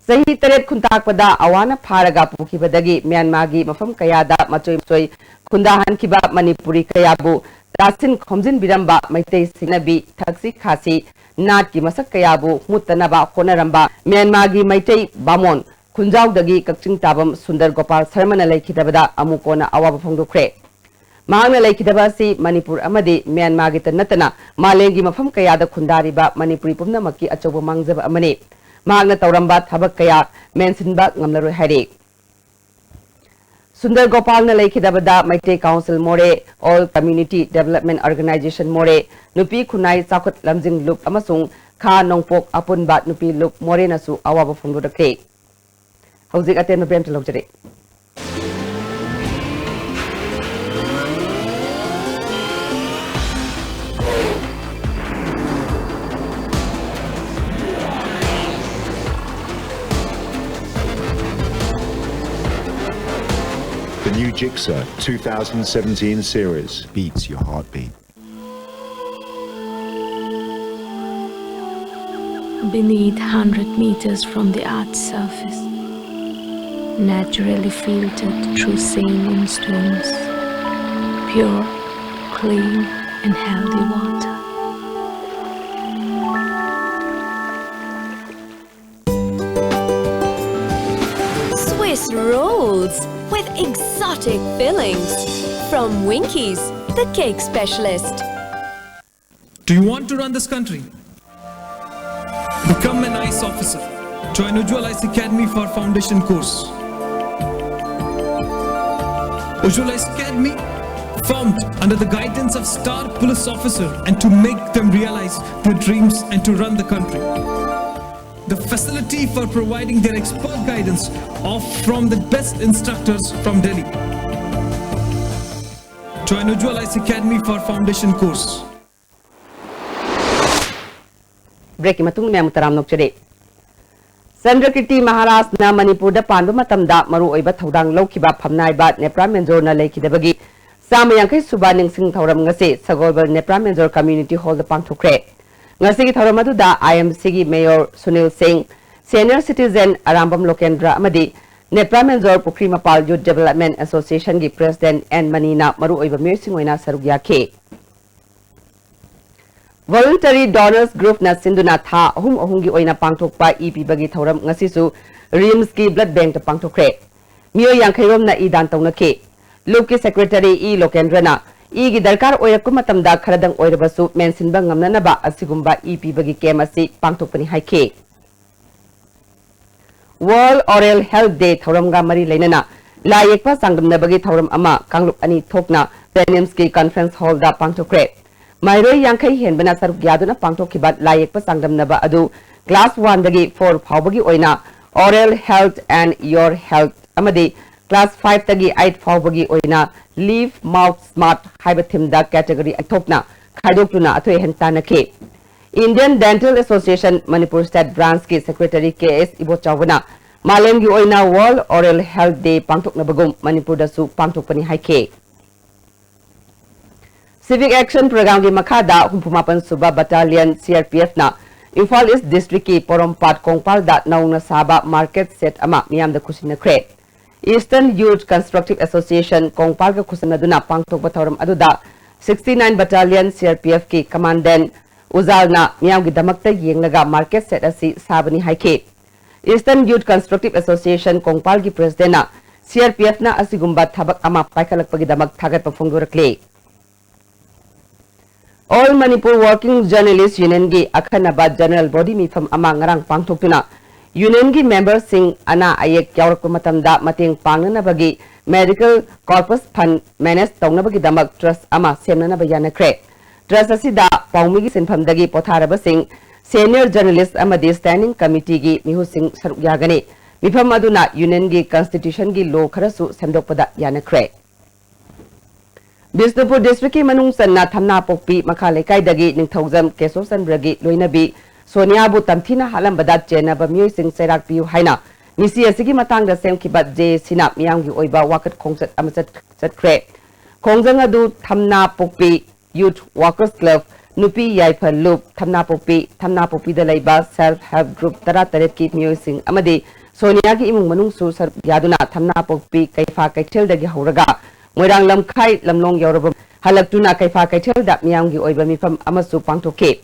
ꯆꯍꯤ ꯇꯔꯦꯠ ꯈꯨꯟꯇꯥꯛꯄꯗ ꯑꯋꯥꯅ ꯐꯥꯔꯒ ꯄꯨꯈꯤꯕꯗꯒꯤ ꯃ꯭ꯌꯥꯟꯃꯥꯔꯒꯤ ꯃꯐꯝ ꯀꯌꯥꯗ ꯃꯆꯣꯏ ꯃꯆꯣꯏ ꯈꯨꯟꯗꯥꯍꯟꯈꯤꯕ ꯃꯅꯤꯄꯨꯔꯤ ꯀꯌꯥꯕꯨ ꯇꯥꯁꯤꯟ ꯈꯣꯝꯖꯤꯟꯕꯤꯔꯝꯕ ꯃꯩꯇꯩ ꯁꯤꯡꯅꯕꯤ ꯊꯛꯁꯤ ꯈꯥꯁꯤ ꯅꯥꯠꯀꯤ ꯃꯁꯛ ꯀꯌꯥꯕꯨ ꯃꯨꯠꯇꯅꯕ ꯍꯣꯠꯅꯔꯝꯕ ꯃ꯭ꯌꯥꯟꯃꯥꯔꯒꯤ ꯃꯩꯇꯩ ꯕꯥꯃꯣꯟ ꯈꯨꯟꯖꯥꯎꯗꯒꯤ ꯀꯛꯆꯤꯡ ꯇꯥꯕꯝ ꯁꯨꯟꯗꯔ ꯒꯣꯄꯥꯜ ꯁꯔꯃꯅ ꯂꯩꯈꯤꯗꯕꯗ ꯑꯃꯨꯛ ꯀꯣꯟꯅ ꯑꯋꯥꯕ ꯐꯣꯡꯗꯣꯛꯈ꯭ꯔꯦ꯫ ꯃꯍꯥꯛꯅ ꯂꯩꯈꯤꯗꯕ ꯑꯁꯤ ꯃꯅꯤꯄꯨꯔ ꯑꯃꯗꯤ ꯃ꯭ꯌꯥꯟꯃꯥꯔꯒꯤꯇ ꯅꯠꯇꯅ ꯃꯥꯂꯦꯝꯒꯤ ꯃꯐꯝ ꯀꯌꯥꯗ ꯈꯨꯟꯗꯥꯔꯤꯕ ꯃꯅꯤꯄꯨꯔꯤ ꯄꯨꯝꯅꯃꯛꯀꯤ ꯑꯆꯧꯕ ꯃꯥꯡꯖꯕ ꯑꯃꯅꯤ꯫ ꯃꯍꯥꯛꯅ ꯇꯧꯔꯝꯕ ꯊꯕꯛ ꯀꯌꯥ ꯃꯦꯟꯁꯤꯟꯕ ꯉꯝꯂꯔꯣꯏ ꯍꯥꯏꯔꯤ꯫ ꯁꯨꯟꯗꯔ ꯒꯣꯄꯥꯜꯅ ꯂꯩꯈꯤꯗꯕꯗ ꯃꯩꯇꯩ ꯀꯥꯎꯟꯁꯤꯜ ꯃꯣꯔꯦ, All Community Development Organization ꯃꯣꯔꯦ, ꯅꯨꯄꯤ ꯈꯨꯟꯅꯥꯏ ꯆꯥꯎꯈꯠ ꯂꯝꯖꯤꯡ ꯂꯨꯞ ꯑꯃꯁꯨꯡ ꯈꯥ ꯅꯣꯡꯄꯣꯛ ꯑꯄꯨꯟꯕ ꯅꯨꯄꯤ ꯂꯨꯞ ꯃꯣꯔꯦꯅꯁꯨ ꯑꯋꯥꯕ ꯐꯣꯡꯗꯣꯔꯛꯂꯤ꯫ ꯍꯧꯖꯤꯛ ꯑꯇꯦꯟꯕ ꯕ꯭ꯔꯦꯛ ꯑꯃꯇ ꯂꯧꯖꯔꯤ꯫ The new Gixxer two thousand seventeen series beats your heartbeat. Beneath, hundred meters from the earth's surface, naturally filtered through sand and stones, pure, clean, and healthy water. Swiss rolls with exotic fillings from Winkies, the cake specialist. Do you want to run this country? Become an IAS officer. Join Ujjwal IAS Academy for foundation course. Ujjwal IAS Academy, formed under the guidance of star police officer and to make them realize their dreams and to run the country. The facility for providing their expert guidance of from the best instructors from Delhi. Join Ujjwal I A S Academy for foundation course. Break ꯀꯤ ꯃꯇꯨꯡ ꯃꯌꯥꯝ ꯇꯔꯥꯝꯅ ꯑꯣꯛꯆꯔꯤ꯫ ꯆꯟꯗ꯭ꯔꯀꯤꯔꯇꯤ ꯃꯍꯥꯔꯥꯖꯅ ꯃꯅꯤꯄꯨꯔꯗ ꯄꯥꯟꯕ ꯃꯇꯝꯗ ꯃꯔꯨꯑꯣꯏꯕ ꯊꯧꯗꯥꯡ ꯂꯧꯈꯤꯕ ꯐꯝꯅꯥꯏꯕ ꯅꯦꯄ꯭ꯔꯥ ꯃꯦꯟꯖꯣꯔꯅ ꯂꯩꯈꯤꯗꯕꯒꯤ ꯆꯥꯝꯃ ꯌꯥꯡꯈꯩ ꯁꯨꯕ ꯅꯤꯡꯁꯤꯡ ꯊꯧꯔꯝ ꯉꯁꯤ ꯁꯒꯣꯜꯕꯜ ꯅꯦꯄ꯭ꯔꯥ ꯃꯦꯟꯖꯣꯔ ꯀꯝꯃ꯭ꯌꯨꯅꯤꯇꯤ ꯍꯣꯜꯗ ꯄꯥꯡꯊꯣꯛꯈ꯭ꯔꯦ꯫ ꯉꯁꯤꯒꯤ ꯊꯧꯔꯝ ꯑꯗꯨꯗ I M C ꯒꯤ ꯃꯦꯌꯣꯔ ꯁꯨꯅꯤꯜ ꯁꯤꯡ, ꯁꯦꯅꯤꯌꯔ ꯁꯤꯇꯤꯖꯦꯟ ꯑꯔꯥꯝꯕꯝ ꯂꯣꯀꯦꯟꯗ꯭ꯔ ꯑꯃꯗꯤ ꯅꯦꯄ꯭ꯔꯥ ꯃꯦꯟꯖꯣꯔ ꯄꯨꯈ꯭ꯔꯤ ꯃꯄꯥꯜ ꯌꯨꯠ ꯗꯦꯕꯂꯞꯃꯦꯟ ꯑꯦꯁꯣꯁꯤꯌꯦꯁꯟꯒꯤ ꯄ꯭ꯔꯦꯁꯤꯗꯦꯟꯠ ꯑꯦꯟ ꯃꯅꯤꯅ ꯃꯔꯨꯑꯣꯏꯕ ꯃꯤꯑꯣꯏꯁꯤꯡ ꯑꯣꯏꯅ ꯁꯔꯨꯛ ꯌꯥꯈꯤ꯫ Voluntary Donors Groupꯅ ꯁꯤꯟꯗꯨꯅ ꯊꯥ ꯑꯍꯨꯝ ꯑꯍꯨꯝꯒꯤ ꯑꯣꯏꯅ ꯄꯥꯡꯊꯣꯛꯄ ꯏ ꯄꯤꯕꯒꯤ ꯊꯧꯔꯝ ꯉꯁꯤꯁꯨ RIMSꯀꯤ blood bankꯇ ꯄꯥꯡꯊꯣꯛꯈ꯭ꯔꯦ꯫ ꯃꯤꯑꯣꯏ ꯌꯥꯡꯈꯩ ꯔꯣꯝꯅ ꯏ ꯗꯥꯟ ꯇꯧꯅꯈꯤ꯫ ꯂꯨꯞꯀꯤ secretary ꯏ ꯂꯣꯀꯦꯟꯗ꯭ꯔꯅ ꯏꯒꯤ ꯗꯔꯀꯥꯔ ꯑꯣꯏꯔꯛꯄ ꯃꯇꯝꯗ ꯈꯔꯗꯪ ꯑꯣꯏꯔꯕꯁꯨ ꯃꯦꯟꯁꯤꯟꯕ ꯉꯝꯅꯅꯕ ꯑꯁꯤꯒꯨꯝꯕ ꯏ ꯄꯤꯕꯒꯤ camp ꯑꯁꯤ ꯄꯥꯡꯊꯣꯛꯄꯅꯤ ꯍꯥꯏꯈꯤ꯫ World Oral Health Day ꯊꯧꯔꯝꯒ ꯃꯔꯤ ꯂꯩꯅꯅ ꯂꯥꯏ ꯌꯦꯛꯄ ꯆꯥꯡꯗꯝꯅꯕꯒꯤ ꯊꯧꯔꯝ ꯑꯃ ꯀꯥꯡꯂꯨꯞ ꯑꯅꯤ ꯊꯣꯛꯅ JNIMSꯀꯤ conference hallꯗ ꯄꯥꯡꯊꯣꯛꯈ꯭ꯔꯦ꯫ ꯃꯍꯩꯔꯣꯏ ꯌꯥꯡꯈꯩ ꯍꯦꯟꯕꯅ ꯁꯔꯨꯛ ꯌꯥꯗꯨꯅ ꯄꯥꯡꯊꯣꯛꯈꯤꯕ ꯂꯥꯏ ꯌꯦꯛꯄ ꯆꯥꯡꯗꯝꯅꯕ ꯑꯗꯨ class oneꯗꯒꯤ four ꯐꯥꯎꯕꯒꯤ ꯑꯣꯏꯅ Oral Health and Your Health ꯑꯃꯗꯤ class fiveꯇꯒꯤ eight ꯐꯥꯎꯕꯒꯤ ꯑꯣꯏꯅ Live, Mouth, Smart ꯍꯥꯏꯕ themeꯗ category ꯑꯅꯤ ꯊꯣꯛꯅ ꯈꯥꯏꯗꯣꯛꯇꯨꯅ ꯑꯊꯣꯏ ꯑꯍꯦꯟ ꯇꯥꯟꯅꯈꯤ꯫ Indian Dental Association Manipur State Branchꯀꯤ secretary K S ꯏꯕꯣꯆꯥꯎꯕꯅ ꯃꯥꯂꯦꯝꯒꯤ ꯑꯣꯏꯅ World Oral Health Day ꯄꯥꯡꯊꯣꯛꯅꯕꯒꯨꯝ ꯃꯅꯤꯄꯨꯔꯗꯁꯨ ꯄꯥꯡꯊꯣꯛꯄꯅꯤ ꯍꯥꯏꯈꯤ꯫ Civic Action Programꯒꯤ ꯃꯈꯥꯗ ꯍꯨꯝꯐꯨ ꯃꯥꯄꯟ ꯁꯨꯕ Battalion CRPFꯅ ꯏꯝꯐꯥꯜ East Districtꯀꯤ ꯄꯣꯔꯣꯝꯄꯥꯠ ꯀꯣꯡꯄꯥꯜꯗ ꯅꯧꯅ ꯁꯥꯕ market shed ꯑꯃ ꯃꯤꯌꯥꯝꯗ ꯈꯨꯠꯁꯤꯟꯅꯈ꯭ꯔꯦ꯫ Eastern Youth Constructive Association ꯀꯣꯡꯄꯥꯜꯒ ꯈꯨꯠꯁꯝꯅꯗꯨꯅ ꯄꯥꯡꯊꯣꯛꯄ ꯊꯧꯔꯝ ꯑꯗꯨꯗ sixty nine Battalion CRPFꯀꯤ Commandant ꯎꯖꯥꯜꯅ ꯃꯤꯌꯥꯝꯒꯤꯗꯃꯛꯇ ꯌꯦꯡꯂꯒ market shed ꯑꯁꯤ ꯁꯥꯕꯅꯤ ꯍꯥꯏꯈꯤ꯫ Eastern Youth Constructive Association ꯀꯣꯡꯄꯥꯜꯒꯤ presidentꯅ CRPFꯅ ꯑꯁꯤꯒꯨꯝꯕ ꯊꯕꯛ ꯑꯃ ꯄꯥꯏꯈꯠꯂꯛꯄꯒꯤꯗꯃꯛ ꯊꯥꯒꯠꯄ ꯐꯣꯡꯗꯣꯔꯛꯂꯤ꯫ All Manipur Working Journalist Unionꯒꯤ ꯑꯈꯟꯅꯕ general body ꯃꯤꯐꯝ ꯑꯃ ꯉꯔꯥꯡ ꯄꯥꯡꯊꯣꯛꯇꯨꯅ Unionꯒꯤ memberꯁꯤꯡ ꯑꯅꯥ ꯑꯌꯦꯛ ꯌꯥꯎꯔꯛꯄ ꯃꯇꯝꯗ ꯃꯇꯦꯡ ꯄꯥꯡꯅꯅꯕꯒꯤ medical corpus fund manage ꯇꯧꯅꯕꯒꯤꯗꯃꯛ trust ꯑꯃ ꯁꯦꯝꯅꯅꯕ ꯌꯥꯅꯈ꯭ꯔꯦ꯫ Trust ꯑꯁꯤꯗ ꯄꯥꯎꯃꯤꯒꯤ ꯁꯤꯟꯐꯝꯗꯒꯤ ꯄꯣꯊꯥꯔꯕꯁꯤꯡ, senior journalist ꯑꯃꯗꯤ standing committeeꯒꯤ ꯃꯤꯍꯨꯠꯁꯤꯡ ꯁꯔꯨꯛ ꯌꯥꯒꯅꯤ꯫ ꯃꯤꯐꯝ ꯑꯗꯨꯅ unionꯒꯤ constitutionꯒꯤ law ꯈꯔꯁꯨ ꯁꯦꯝꯗꯣꯛꯄꯗ ꯌꯥꯅꯈ꯭ꯔꯦ꯫ ꯕꯤꯁꯅꯨꯄꯨꯔ districtꯀꯤ ꯃꯅꯨꯡ ꯆꯟꯅ ꯊꯝꯅꯥꯄꯣꯛꯄꯤ ꯃꯈꯥ ꯂꯩꯀꯥꯏꯗꯒꯤ ꯅꯤꯡꯊꯧꯖꯝ ꯀꯦꯁꯣꯆꯟꯗ꯭ꯔꯒꯤ ꯂꯣꯏꯅꯕꯤ ꯁꯣꯅꯤꯌꯥꯕꯨ ꯇꯝꯊꯤꯅ ꯍꯥꯠꯂꯝꯕꯗ ꯆꯦꯟꯅꯕ ꯃꯤꯑꯣꯏꯁꯤꯡ ꯆꯩꯔꯥꯛ ꯄꯤꯌꯨ ꯍꯥꯏꯅ ꯃꯤꯁꯤ ꯑꯁꯤꯒꯤ ꯃꯇꯥꯡꯗ ꯁꯦꯝꯈꯤꯕ JACꯅ ꯃꯤꯌꯥꯝꯒꯤ ꯑꯣꯏꯕ ꯋꯥꯀꯠ ꯈꯣꯡꯆꯠ ꯑꯃ ꯆꯠ-, ꯆꯠꯈ꯭ꯔꯦ꯫ ꯈꯣꯡꯖꯪ ꯑꯗꯨ ꯊꯝꯅꯥꯄꯣꯛꯄꯤ Youth Workers Club, ꯅꯨꯄꯤ ꯌꯥꯏꯐ ꯂꯨꯞ, ꯊꯝꯅꯥꯄꯣꯛꯄꯤ, ꯊꯝꯅꯥꯄꯣꯛꯄꯤꯗ ꯂꯩꯕ self help group ꯇꯔꯥꯇꯔꯦꯠꯀꯤ ꯃꯤꯑꯣꯏꯁꯤꯡ ꯑꯃꯗꯤ ꯁꯣꯅꯤꯌꯥꯒꯤ ꯏꯃꯨꯡ ꯃꯅꯨꯡꯁꯨ ꯁꯔꯨꯛ ꯌꯥꯗꯨꯅ ꯊꯝꯅꯥꯄꯣꯛꯄꯤ ꯀꯩꯐꯥ ꯀꯩꯊꯦꯜꯗꯒꯤ ꯍꯧꯔꯒ ꯃꯣꯏꯔꯥꯡ ꯂꯝꯈꯥꯏ ꯂꯝꯂꯣꯡ ꯌꯧꯔꯕ ꯍꯜꯂꯛꯇꯨꯅ ꯀꯩꯐꯥ ꯀꯩꯊꯦꯜꯗ ꯃꯤꯌꯥꯝꯒꯤ ꯑꯣꯏꯕ ꯃꯤꯐꯝ ꯑꯃꯁꯨ ꯄꯥꯡꯊꯣꯛꯈꯤ꯫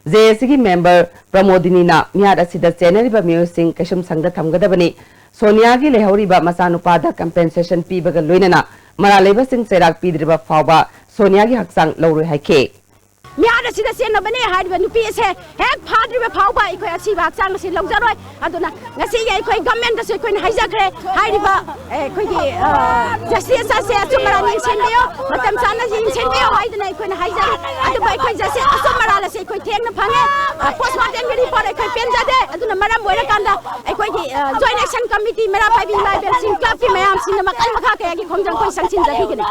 JACꯒꯤ member ꯄ꯭ꯔꯃꯣꯗꯤꯅꯤꯅ ꯃꯤꯍꯥꯠ ꯑꯁꯤꯗ ꯆꯦꯟꯅꯔꯤꯕ ꯃꯤꯑꯣꯏꯁꯤꯡ ꯀꯩꯁꯨꯝꯁꯪꯗ ꯊꯝꯒꯗꯕꯅꯤ, ꯁꯣꯅꯤꯌꯥꯒꯤ ꯂꯩꯍꯧꯔꯤꯕ ꯃꯆꯥꯅꯨꯄꯥꯗ compensation ꯄꯤꯕꯒ ꯂꯣꯏꯅꯅ ꯃꯔꯥꯜ ꯂꯩꯕꯁꯤꯡ ꯆꯩꯔꯥꯛ ꯄꯤꯗ꯭ꯔꯤꯕ ꯐꯥꯎꯕ ꯁꯣꯅꯤꯌꯥꯒꯤ ꯍꯛꯆꯥꯡ ꯂꯧꯔꯣꯏ ꯍꯥꯏꯈꯤ꯫ ꯃꯤꯍꯥꯠ ꯑꯁꯤꯗ ꯆꯦꯟꯅꯕꯅꯦ ꯍꯥꯏꯔꯤꯕ ꯅꯨꯄꯤ ꯑꯁꯦ ꯍꯦꯛ ꯐꯥꯗ꯭ꯔꯤꯕ ꯐꯥꯎꯕ ꯑꯩꯈꯣꯏ ꯑꯁꯤꯕ ꯍꯛꯆꯥꯡ ꯑꯁꯤ ꯂꯧꯖꯔꯣꯏ꯫ ꯑꯗꯨꯅ ꯉꯁꯤꯒꯤ ꯑꯩꯈꯣꯏ governmentꯇꯁꯨ ꯑꯩꯈꯣꯏꯅ ꯍꯥꯏꯖꯈ꯭ꯔꯦ, ꯍꯥꯏꯔꯤꯕ, ꯑꯦ, ꯑꯩꯈꯣꯏꯒꯤ, ꯑ, justice ꯑꯁꯦ ꯑꯆꯨꯝ ꯑꯔꯥꯟ ꯌꯦꯡꯁꯤꯟꯕꯤꯌꯨ, ꯃꯇꯝ ꯆꯥꯅ ꯌꯦꯡꯁꯤꯟꯕꯤꯌꯨ ꯍꯥꯏꯗꯅ ꯑꯩꯈꯣꯏꯅ ꯍꯥꯏꯖꯔꯤ꯫ ꯑꯗꯨꯕꯨ ꯑꯩꯈꯣꯏ justice ꯑꯆꯨꯝ ꯑꯔꯥꯟ ꯑꯁꯦ ꯑꯩꯈꯣꯏ ꯊꯦꯡꯅ ꯐꯪꯉꯦ꯫ ꯑ, postmortemꯒꯤ report ꯑꯩꯈꯣꯏ ꯄꯦꯟꯖꯗꯦ꯫ ꯑꯗꯨꯅ ꯃꯔꯝ ꯑꯣꯏꯔꯀꯥꯟꯗ ꯑꯩꯈꯣꯏꯒꯤ, ꯑ, Joint Action Committee, ꯃꯩꯔꯥ ꯄꯥꯏꯕꯤ ꯏꯃꯥ ꯏꯕꯦꯜꯁꯤꯡ clubꯀꯤ ꯃꯌꯥꯝꯁꯤꯡꯅ ꯃꯈꯜ ꯃꯈꯥ ꯀꯌꯥꯒꯤ ꯈꯣꯡꯖꯪ ꯑꯩꯈꯣꯏ ꯆꯪꯁꯤꯟꯖꯈꯤꯒꯅꯤ꯫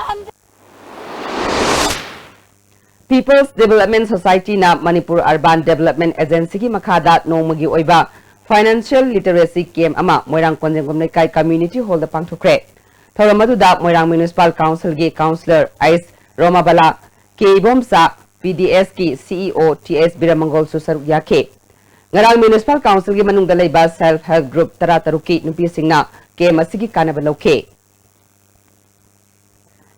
People's Development Societyꯅ Manipur Urban Development Agencyꯒꯤ ꯃꯈꯥꯗ ꯅꯣꯡꯃꯒꯤ ꯑꯣꯏꯕ financial literacy camp ꯑꯃ ꯃꯣꯏꯔꯥꯡ ꯀꯣꯟꯖꯦꯡꯒꯣꯝ ꯂꯩꯀꯥꯏ community hallꯗ ꯄꯥꯡꯊꯣꯛꯈ꯭ꯔꯦ꯫ ꯊꯧꯔꯝ ꯑꯗꯨꯗ ꯃꯣꯏꯔꯥꯡ Municipal Councilꯒꯤ Councillor ꯑꯩꯁ ꯔꯣꯃꯥꯕꯂꯥ, ꯀꯦ ꯏꯕꯣꯝꯆꯥ, PDSꯀꯤ CEO ꯇꯤ ꯑꯦꯁ ꯕꯤꯔꯃꯪꯒꯣꯜꯁꯨ ꯁꯔꯨꯛ ꯌꯥꯈꯤ꯫ ꯉꯔꯥꯡ Municipal Councilꯒꯤ ꯃꯅꯨꯡꯗ ꯂꯩꯕ self help group ꯇꯔꯥꯇꯔꯨꯛꯀꯤ ꯅꯨꯄꯤꯁꯤꯡꯅ camp ꯑꯁꯤꯒꯤ ꯀꯥꯟꯅꯕ ꯂꯧꯈꯤ꯫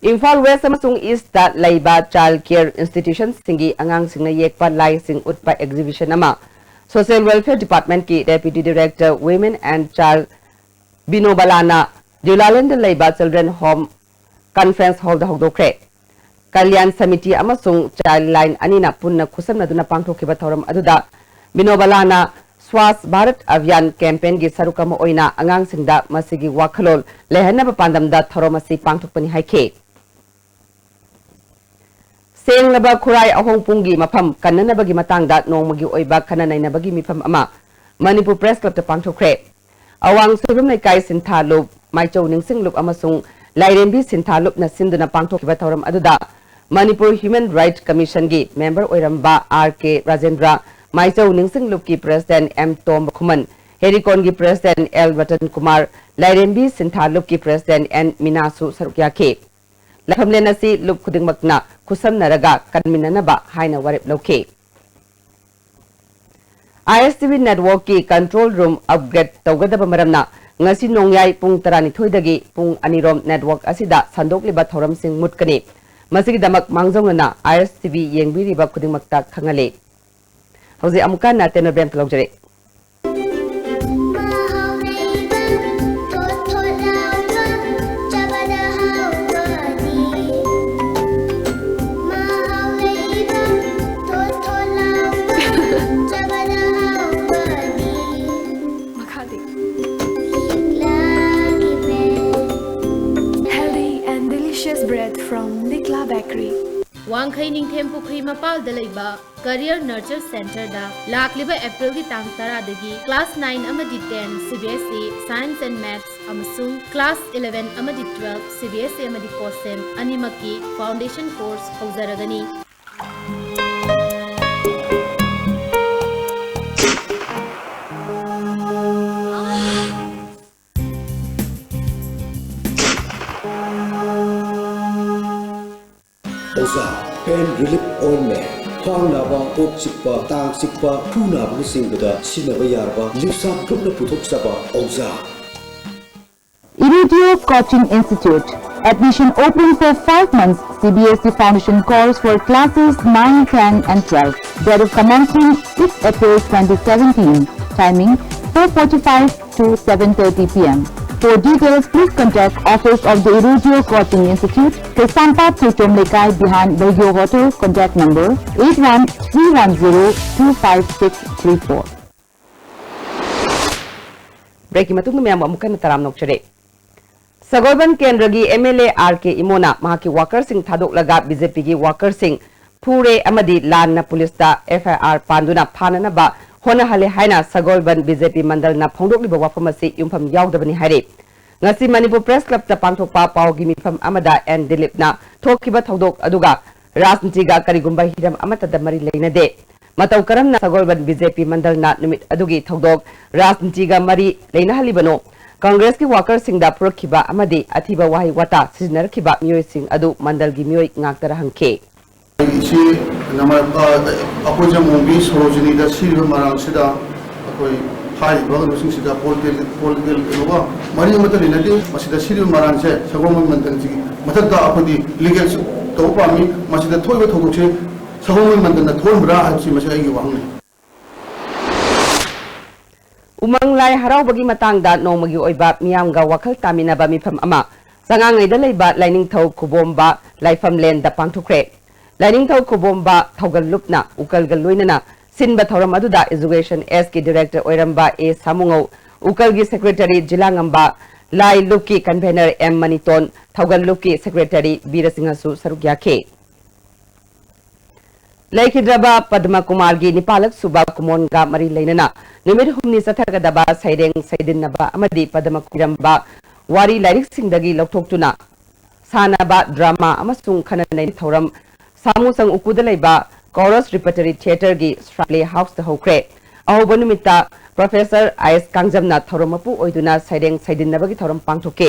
ꯏꯝꯐꯥꯜ West ꯑꯃꯁꯨꯡ Eastꯇ ꯂꯩꯕ child care institutionꯁꯤꯡꯒꯤ ꯑꯉꯥꯡꯁꯤꯡꯅ ꯌꯦꯛꯄ ꯂꯥꯏꯁꯤꯡ ꯎꯠꯄ exhibition ꯑꯃ Social Welfare Departmentꯀꯤ Deputy Director Women and Child ꯕꯤꯅꯣꯕꯂꯥꯅ ꯗ꯭ꯌꯨꯂꯥꯂꯦꯟꯗ ꯂꯩꯕ Children Home Conference Hallꯗ ꯍꯧꯗꯣꯛꯈ꯭ꯔꯦ꯫ Kalyan samiti ꯑꯃꯁꯨꯡ Child Line ꯑꯅꯤꯅ ꯄꯨꯟꯅ ꯈꯨꯠꯁꯝꯅꯗꯨꯅ ꯄꯥꯡꯊꯣꯛꯈꯤꯕ ꯊꯧꯔꯝ ꯑꯗꯨꯗ ꯕꯤꯅꯣꯕꯂꯥꯅ ꯁ꯭ꯋꯥꯁ ꯚꯥꯔꯠ ꯑꯚꯤꯌꯥꯟ ꯀꯦꯝꯄꯦꯟꯒꯤ ꯁꯔꯨꯛ ꯑꯃ ꯑꯣꯏꯅ ꯑꯉꯥꯡꯁꯤꯡꯗ ꯃꯁꯤꯒꯤ ꯋꯥꯈꯜꯂꯣꯟ ꯂꯩꯍꯟꯅꯕ ꯄꯥꯟꯗꯝꯗ ꯊꯧꯔꯝ ꯑꯁꯤ ꯄꯥꯡꯊꯣꯛꯄꯅꯤ ꯍꯥꯏꯈꯤ꯫ ꯁꯦꯡꯂꯕ ꯈꯨꯔꯥꯏ ꯑꯍꯣꯡꯄꯨꯡꯒꯤ ꯃꯐꯝ ꯀꯟꯅꯅꯕꯒꯤ ꯃꯇꯥꯡꯗ ꯅꯣꯡꯃꯒꯤ ꯑꯣꯏꯕ ꯈꯟꯅ ꯅꯩꯅꯕꯒꯤ ꯃꯤꯐꯝ ꯑꯃ ꯃꯅꯤꯄꯨꯔ ꯄ꯭ꯔꯦꯁ ꯀ꯭ꯂꯕꯇ ꯄꯥꯡꯊꯣꯛꯈ꯭ꯔꯦ꯫ ꯑꯋꯥꯡ ꯁꯣꯏꯕꯝ ꯂꯩꯀꯥꯏ ꯁꯤꯟꯊꯥ ꯂꯨꯞ, ꯃꯥꯏꯆꯧ ꯅꯤꯡꯁꯤꯡ ꯂꯨꯞ ꯑꯃꯁꯨꯡ ꯂꯥꯏꯔꯦꯝꯕꯤ ꯁꯤꯟꯊꯥ ꯂꯨꯞꯅ ꯁꯤꯟꯗꯨꯅ ꯄꯥꯡꯊꯣꯛꯈꯤꯕ ꯊꯧꯔꯝ ꯑꯗꯨꯗ ꯃꯅꯤꯄꯨꯔ ꯍ꯭ꯌꯨꯃꯦꯟ ꯔꯥꯏꯠ ꯀꯃꯤꯁꯟꯒꯤ ꯃꯦꯝꯕꯔ ꯑꯣꯏꯔꯝꯕ ꯑꯥꯔ ꯀꯦ ꯔꯥꯖꯦꯟꯗ꯭ꯔ, ꯃꯥꯏꯆꯧ ꯅꯤꯡꯁꯤꯡ ꯂꯨꯞꯀꯤ ꯄ꯭ꯔꯦꯁꯤꯗꯦꯟꯠ ꯑꯦꯝ ꯇꯣꯝꯕ ꯈꯨꯃꯟ, ꯍꯦꯔꯤꯀꯣꯟꯒꯤ ꯄ꯭ꯔꯦꯁꯤꯗꯦꯟꯠ ꯑꯦꯜ ꯔꯇꯟ ꯀꯨꯃꯥꯔ, ꯂꯥꯏꯔꯦꯝꯕꯤ ꯁꯤꯟꯊꯥ ꯂꯨꯞꯀꯤ ꯄ꯭ꯔꯦꯁꯤꯗꯦꯟꯠ ꯑꯦꯟ ꯃꯤꯅꯥꯁꯨ ꯁꯔꯨꯛ ꯌꯥꯈꯤ꯫ ꯂꯥꯏꯐꯝꯂꯦꯟ ꯑꯁꯤ ꯂꯨꯞ ꯈꯨꯗꯤꯡꯃꯛꯅ ꯈꯨꯠꯁꯝꯅꯔꯒ ꯀꯟꯃꯤꯟꯅꯅꯕ ꯍꯥꯏꯅ ꯋꯥꯔꯦꯞ ꯂꯧꯈꯤ꯫ ꯑꯥꯏ ꯑꯦꯁ ꯇꯤ ꯚꯤ ꯅꯦꯠꯋꯥꯔꯛꯀꯤ ꯀꯟꯇ꯭ꯔꯣꯜ ꯔꯨꯝ ꯑꯞꯒ꯭ꯔꯦꯗ ꯇꯧꯒꯗꯕ ꯃꯔꯝꯅ ꯉꯁꯤ ꯅꯣꯡꯌꯥꯏ ꯄꯨꯡ ꯇꯔꯥꯅꯤꯊꯣꯏꯗꯒꯤ ꯄꯨꯡ ꯑꯅꯤꯔꯣꯝ ꯅꯦꯠꯋꯥꯔꯛ ꯑꯁꯤꯗ ꯁꯟꯗꯣꯛꯂꯤꯕ ꯊꯧꯔꯝꯁꯤꯡ ꯃꯨꯠꯀꯅꯤ꯫ ꯃꯁꯤꯒꯤꯗꯃꯛ ꯃꯥꯡꯖꯧꯅꯅ ꯑꯥꯏ ꯑꯦꯁ ꯇꯤ ꯚꯤ ꯌꯦꯡꯕꯤꯔꯤꯕ ꯈꯨꯗꯤꯡꯃꯛꯇ ꯈꯪꯍꯜꯂꯤ꯫ ꯍꯧꯖꯤꯛ ꯑꯃꯨꯛꯀ ꯍꯟꯅ ꯇꯦꯅꯣ ꯕꯦꯝꯇ ꯂꯧꯖꯔꯦ꯫ ꯃꯍꯥꯎ ꯂꯩꯕ, ꯊꯣꯠ ꯊꯣꯠ ꯂꯥꯎꯕ, ꯆꯥꯕꯗ ꯍꯥꯎꯕꯅꯤ꯫ ꯃꯍꯥꯎ ꯂꯩꯕ, ꯊꯣꯠ ꯊꯣꯠ ꯂꯥꯎꯕ, ꯆꯥꯕꯗ ꯍꯥꯎꯕꯅꯤ꯫ ꯃꯈꯥꯗꯤ꯫ ꯂꯤꯛꯂꯥꯒꯤ bread꯫ Healthy and delicious bread from Likla Bakery. ꯋꯥꯡꯈꯩ ꯅꯤꯡꯊꯦꯝ ꯄꯨꯈ꯭ꯔꯤ ꯃꯄꯥꯜꯗ ꯂꯩꯕ Career Nurture Centreꯗ ꯂꯥꯛꯂꯤꯕ ꯑꯦꯄ꯭ꯔꯤꯜꯒꯤ ꯇꯥꯡ ꯇꯔꯥꯗꯒꯤ class nine ꯑꯃꯗꯤ ten C B S E Science and Maths ꯑꯃꯁꯨꯡ class eleven ꯑꯃꯗꯤ twelve C B S E ꯑꯃꯗꯤ COSEM ꯑꯅꯤꯃꯛꯀꯤ foundation course ꯍꯧꯖꯔꯒꯅꯤ꯫ ꯑꯣꯖꯥ, pain relief ointment, ꯈ꯭ꯋꯥꯡ ꯅꯥꯕ, ꯀꯣꯛ ꯆꯤꯛꯄ, ꯇꯥꯡ ꯆꯤꯛꯄ, ꯈꯨ ꯅꯥꯕꯅꯆꯤꯡꯕꯗ ꯁꯤꯖꯤꯟꯅꯕ ꯌꯥꯔꯕ ꯂꯤꯞꯁꯥ ꯒ꯭ꯔꯨꯞꯅ ꯄꯨꯊꯣꯛꯆꯕ ꯑꯣꯖꯥ꯫ Irudio Coaching Institute. Admission open for five months C B S E Foundation course for classes nine, ten and twelve. Date of commencement six April twenty seventeen. Timing four forty-five to seven thirty P M. For details, please contact Office of the Irudio Coaching Institute, Kaisampat Thuitom Lekai behind Bagyo Hotel, contact number eight one three one zero two five six three four. Breakꯀꯤ ꯃꯇꯨꯡꯗ ꯃꯌꯥꯝꯕꯨ ꯑꯃꯨꯛ ꯍꯟꯅ ꯇꯔꯥꯝꯅ ꯑꯣꯛꯆꯔꯤ꯫ ꯁꯒꯣꯜꯕꯟ ꯀꯦꯟꯗ꯭ꯔꯒꯤ MLA RK ꯏꯃꯣꯅ ꯃꯍꯥꯛꯀꯤ workerꯁꯤꯡ ꯊꯥꯗꯣꯛꯂꯒ BJPꯒꯤ workerꯁꯤꯡ ꯐꯨꯔꯦ ꯑꯃꯗꯤ ꯂꯥꯟꯅ ꯄꯨꯂꯤꯁꯇ FIR ꯄꯥꯟꯗꯨꯅ ꯐꯥꯅꯅꯕ ꯍꯣꯠꯅꯍꯜꯂꯦ ꯍꯥꯏꯅ ꯁꯒꯣꯜꯕꯟ BJP ꯃꯟꯗꯜꯅ ꯐꯣꯡꯗꯣꯛꯂꯤꯕ ꯋꯥꯐꯝ ꯑꯁꯤ ꯌꯨꯝꯐꯝ ꯌꯥꯎꯗꯕꯅꯤ ꯍꯥꯏꯔꯤ꯫ ꯉꯁꯤ ꯃꯅꯤꯄꯨꯔ Press Clubꯇ ꯄꯥꯡꯊꯣꯛꯄ ꯄꯥꯎꯒꯤ ꯃꯤꯐꯝ ꯑꯃꯗ ꯑꯦꯟ ꯗꯤꯂꯤꯞꯅ ꯊꯣꯛꯈꯤꯕ ꯊꯧꯗꯣꯛ ꯑꯗꯨꯒ ꯔꯥꯖꯅꯤꯇꯤꯒ ꯀꯔꯤꯒꯨꯝꯕ ꯍꯤꯔꯝ ꯑꯃꯠꯇꯗ ꯃꯔꯤ ꯂꯩꯅꯗꯦ꯫ ꯃꯇꯧ ꯀꯔꯝꯅ ꯁꯒꯣꯜꯕꯟ BJP ꯃꯟꯗꯜꯅ ꯅꯨꯃꯤꯠ ꯑꯗꯨꯒꯤ ꯊꯧꯗꯣꯛ ꯔꯥꯖꯅꯤꯇꯤꯒ ꯃꯔꯤ ꯂꯩꯅꯍꯜꯂꯤꯕꯅꯣ? ꯀꯪꯒ꯭ꯔꯦꯁꯀꯤ workerꯁꯤꯡꯗ ꯐꯨꯔꯛꯈꯤꯕ ꯑꯃꯗꯤ ꯑꯊꯤꯕ ꯋꯥꯍꯩ ꯋꯥꯇꯥ ꯁꯤꯖꯤꯟꯅꯔꯛꯈꯤꯕ ꯃꯤꯑꯣꯏꯁꯤꯡ ꯑꯗꯨ ꯃꯟꯗꯜꯒꯤ ꯃꯤꯑꯣꯏ ꯉꯥꯛꯇꯔ ꯍꯪꯈꯤ꯫ ꯏꯆꯦ ꯅꯃ-, ꯑ, ꯑꯩꯈꯣꯏ ꯖꯃꯣꯡꯕꯤ ꯁꯣꯔꯣꯖꯤꯅꯤꯗ ꯁꯤꯔꯤꯕ ꯃꯔꯥꯡꯁꯤꯗ ꯑꯩꯈꯣꯏ ꯍꯥꯏꯔꯤꯕ ꯀꯩꯅꯣꯁꯤꯡꯁꯤꯗ political, political ꯀꯩꯅꯣꯒ ꯃꯔꯤ ꯑꯃꯠꯇ ꯂꯩꯅꯗꯦ꯫ ꯃꯁꯤꯗ ꯁꯤꯔꯤꯕ ꯃꯔꯥꯡꯁꯦ ꯁꯒꯣꯜꯕꯟ ꯃꯟꯗꯜꯁꯤꯒꯤ ꯃꯊꯛꯇ ꯑꯩꯈꯣꯏꯗꯤ legal ꯇꯧꯕ ꯄꯥꯝꯃꯤ꯫ ꯃꯁꯤꯗ ꯊꯣꯛꯏꯕ ꯊꯧꯗꯣꯛꯁꯦ ꯁꯒꯣꯜꯕꯟ ꯃꯟꯗꯜꯅ ꯊꯣꯛꯍꯟꯕ꯭ꯔꯥ ꯍꯥꯏꯕꯁꯤ ꯃꯁꯤ ꯑꯩꯒꯤ ꯋꯥꯍꯪꯅꯤ꯫ ꯎꯃꯪ ꯂꯥꯏ ꯍꯔꯥꯎꯕꯒꯤ ꯃꯇꯥꯡꯗ ꯅꯣꯡꯃꯒꯤ ꯑꯣꯏꯕ ꯃꯤꯌꯥꯝꯒ ꯋꯥꯈꯜ ꯇꯥꯃꯤꯟꯅꯕ ꯃꯤꯐꯝ ꯑꯃ ꯆꯉꯥꯡꯉꯩꯗ ꯂꯩꯕ ꯂꯥꯏꯅꯤꯡꯊꯧ ꯈꯨꯕꯣꯝꯕ ꯂꯥꯏꯐꯝꯂꯦꯟꯗ ꯄꯥꯡꯊꯣꯛꯈ꯭ꯔꯦ꯫ ꯂꯥꯏꯅꯤꯡꯊꯧ ꯈꯨꯕꯣꯝꯕ ꯊꯧꯒꯜ ꯂꯨꯞꯅ ꯎꯀꯜꯒ ꯂꯣꯏꯅꯅ ꯁꯤꯟꯕ ꯊꯧꯔꯝ ꯑꯗꯨꯗ Education Sꯀꯤ director ꯑꯣꯏꯔꯝꯕ ꯑꯦ ꯁꯥꯃꯨꯉꯧ, ꯎꯀꯜꯒꯤ secretary ꯖꯤꯂꯥꯉꯝꯕ, ꯂꯥꯏ ꯂꯨꯞꯀꯤ convener ꯑꯦꯝ ꯃꯅꯤꯇꯣꯟ, ꯊꯧꯒꯜ ꯂꯨꯞꯀꯤ secretary ꯕꯤꯔꯁꯤꯡꯍꯁꯨ ꯁꯔꯨꯛ ꯌꯥꯈꯤ꯫ ꯂꯩꯈꯤꯗ꯭ꯔꯕ ꯄꯗꯃ ꯀꯨꯃꯥꯔꯒꯤ ꯅꯤꯄꯥꯜꯂꯛ ꯁꯨꯕ ꯀꯨꯃꯣꯟꯒ ꯃꯔꯤ ꯂꯩꯅꯅ ꯅꯨꯃꯤꯠ ꯍꯨꯝꯅꯤ ꯆꯠꯊꯒꯗꯕ ꯁꯩꯔꯦꯡ ꯁꯩꯗꯤꯟꯅꯕ ꯑꯃꯗꯤ ꯄꯗꯃ ꯀꯨꯏꯔꯝꯕ ꯋꯥꯔꯤ ꯂꯥꯏꯔꯤꯛꯁꯤꯡꯗꯒꯤ ꯂꯧꯊꯣꯛꯇꯨꯅ ꯁꯥꯟꯅꯕ, drama ꯑꯃꯁꯨꯡ ꯈꯟꯅ ꯅꯩꯅꯕ ꯊꯧꯔꯝ ꯁꯥꯃꯨꯁꯪ ꯎꯀꯨꯗ ꯂꯩꯕ Chorus Repertory Theatreꯒꯤ Shrine Playhouseꯇ ꯍꯧꯈ꯭ꯔꯦ꯫ ꯑꯍꯧꯕ ꯅꯨꯃꯤꯠꯇ Professor ꯑꯥꯏ ꯑꯦꯁ ꯀꯥꯡꯖꯝꯅ ꯊꯧꯔꯝ ꯃꯄꯨ ꯑꯣꯏꯗꯨꯅ ꯁꯩꯔꯦꯡ ꯁꯩꯗꯤꯟꯅꯕꯒꯤ ꯊꯧꯔꯝ ꯄꯥꯡꯊꯣꯛꯈꯤ꯫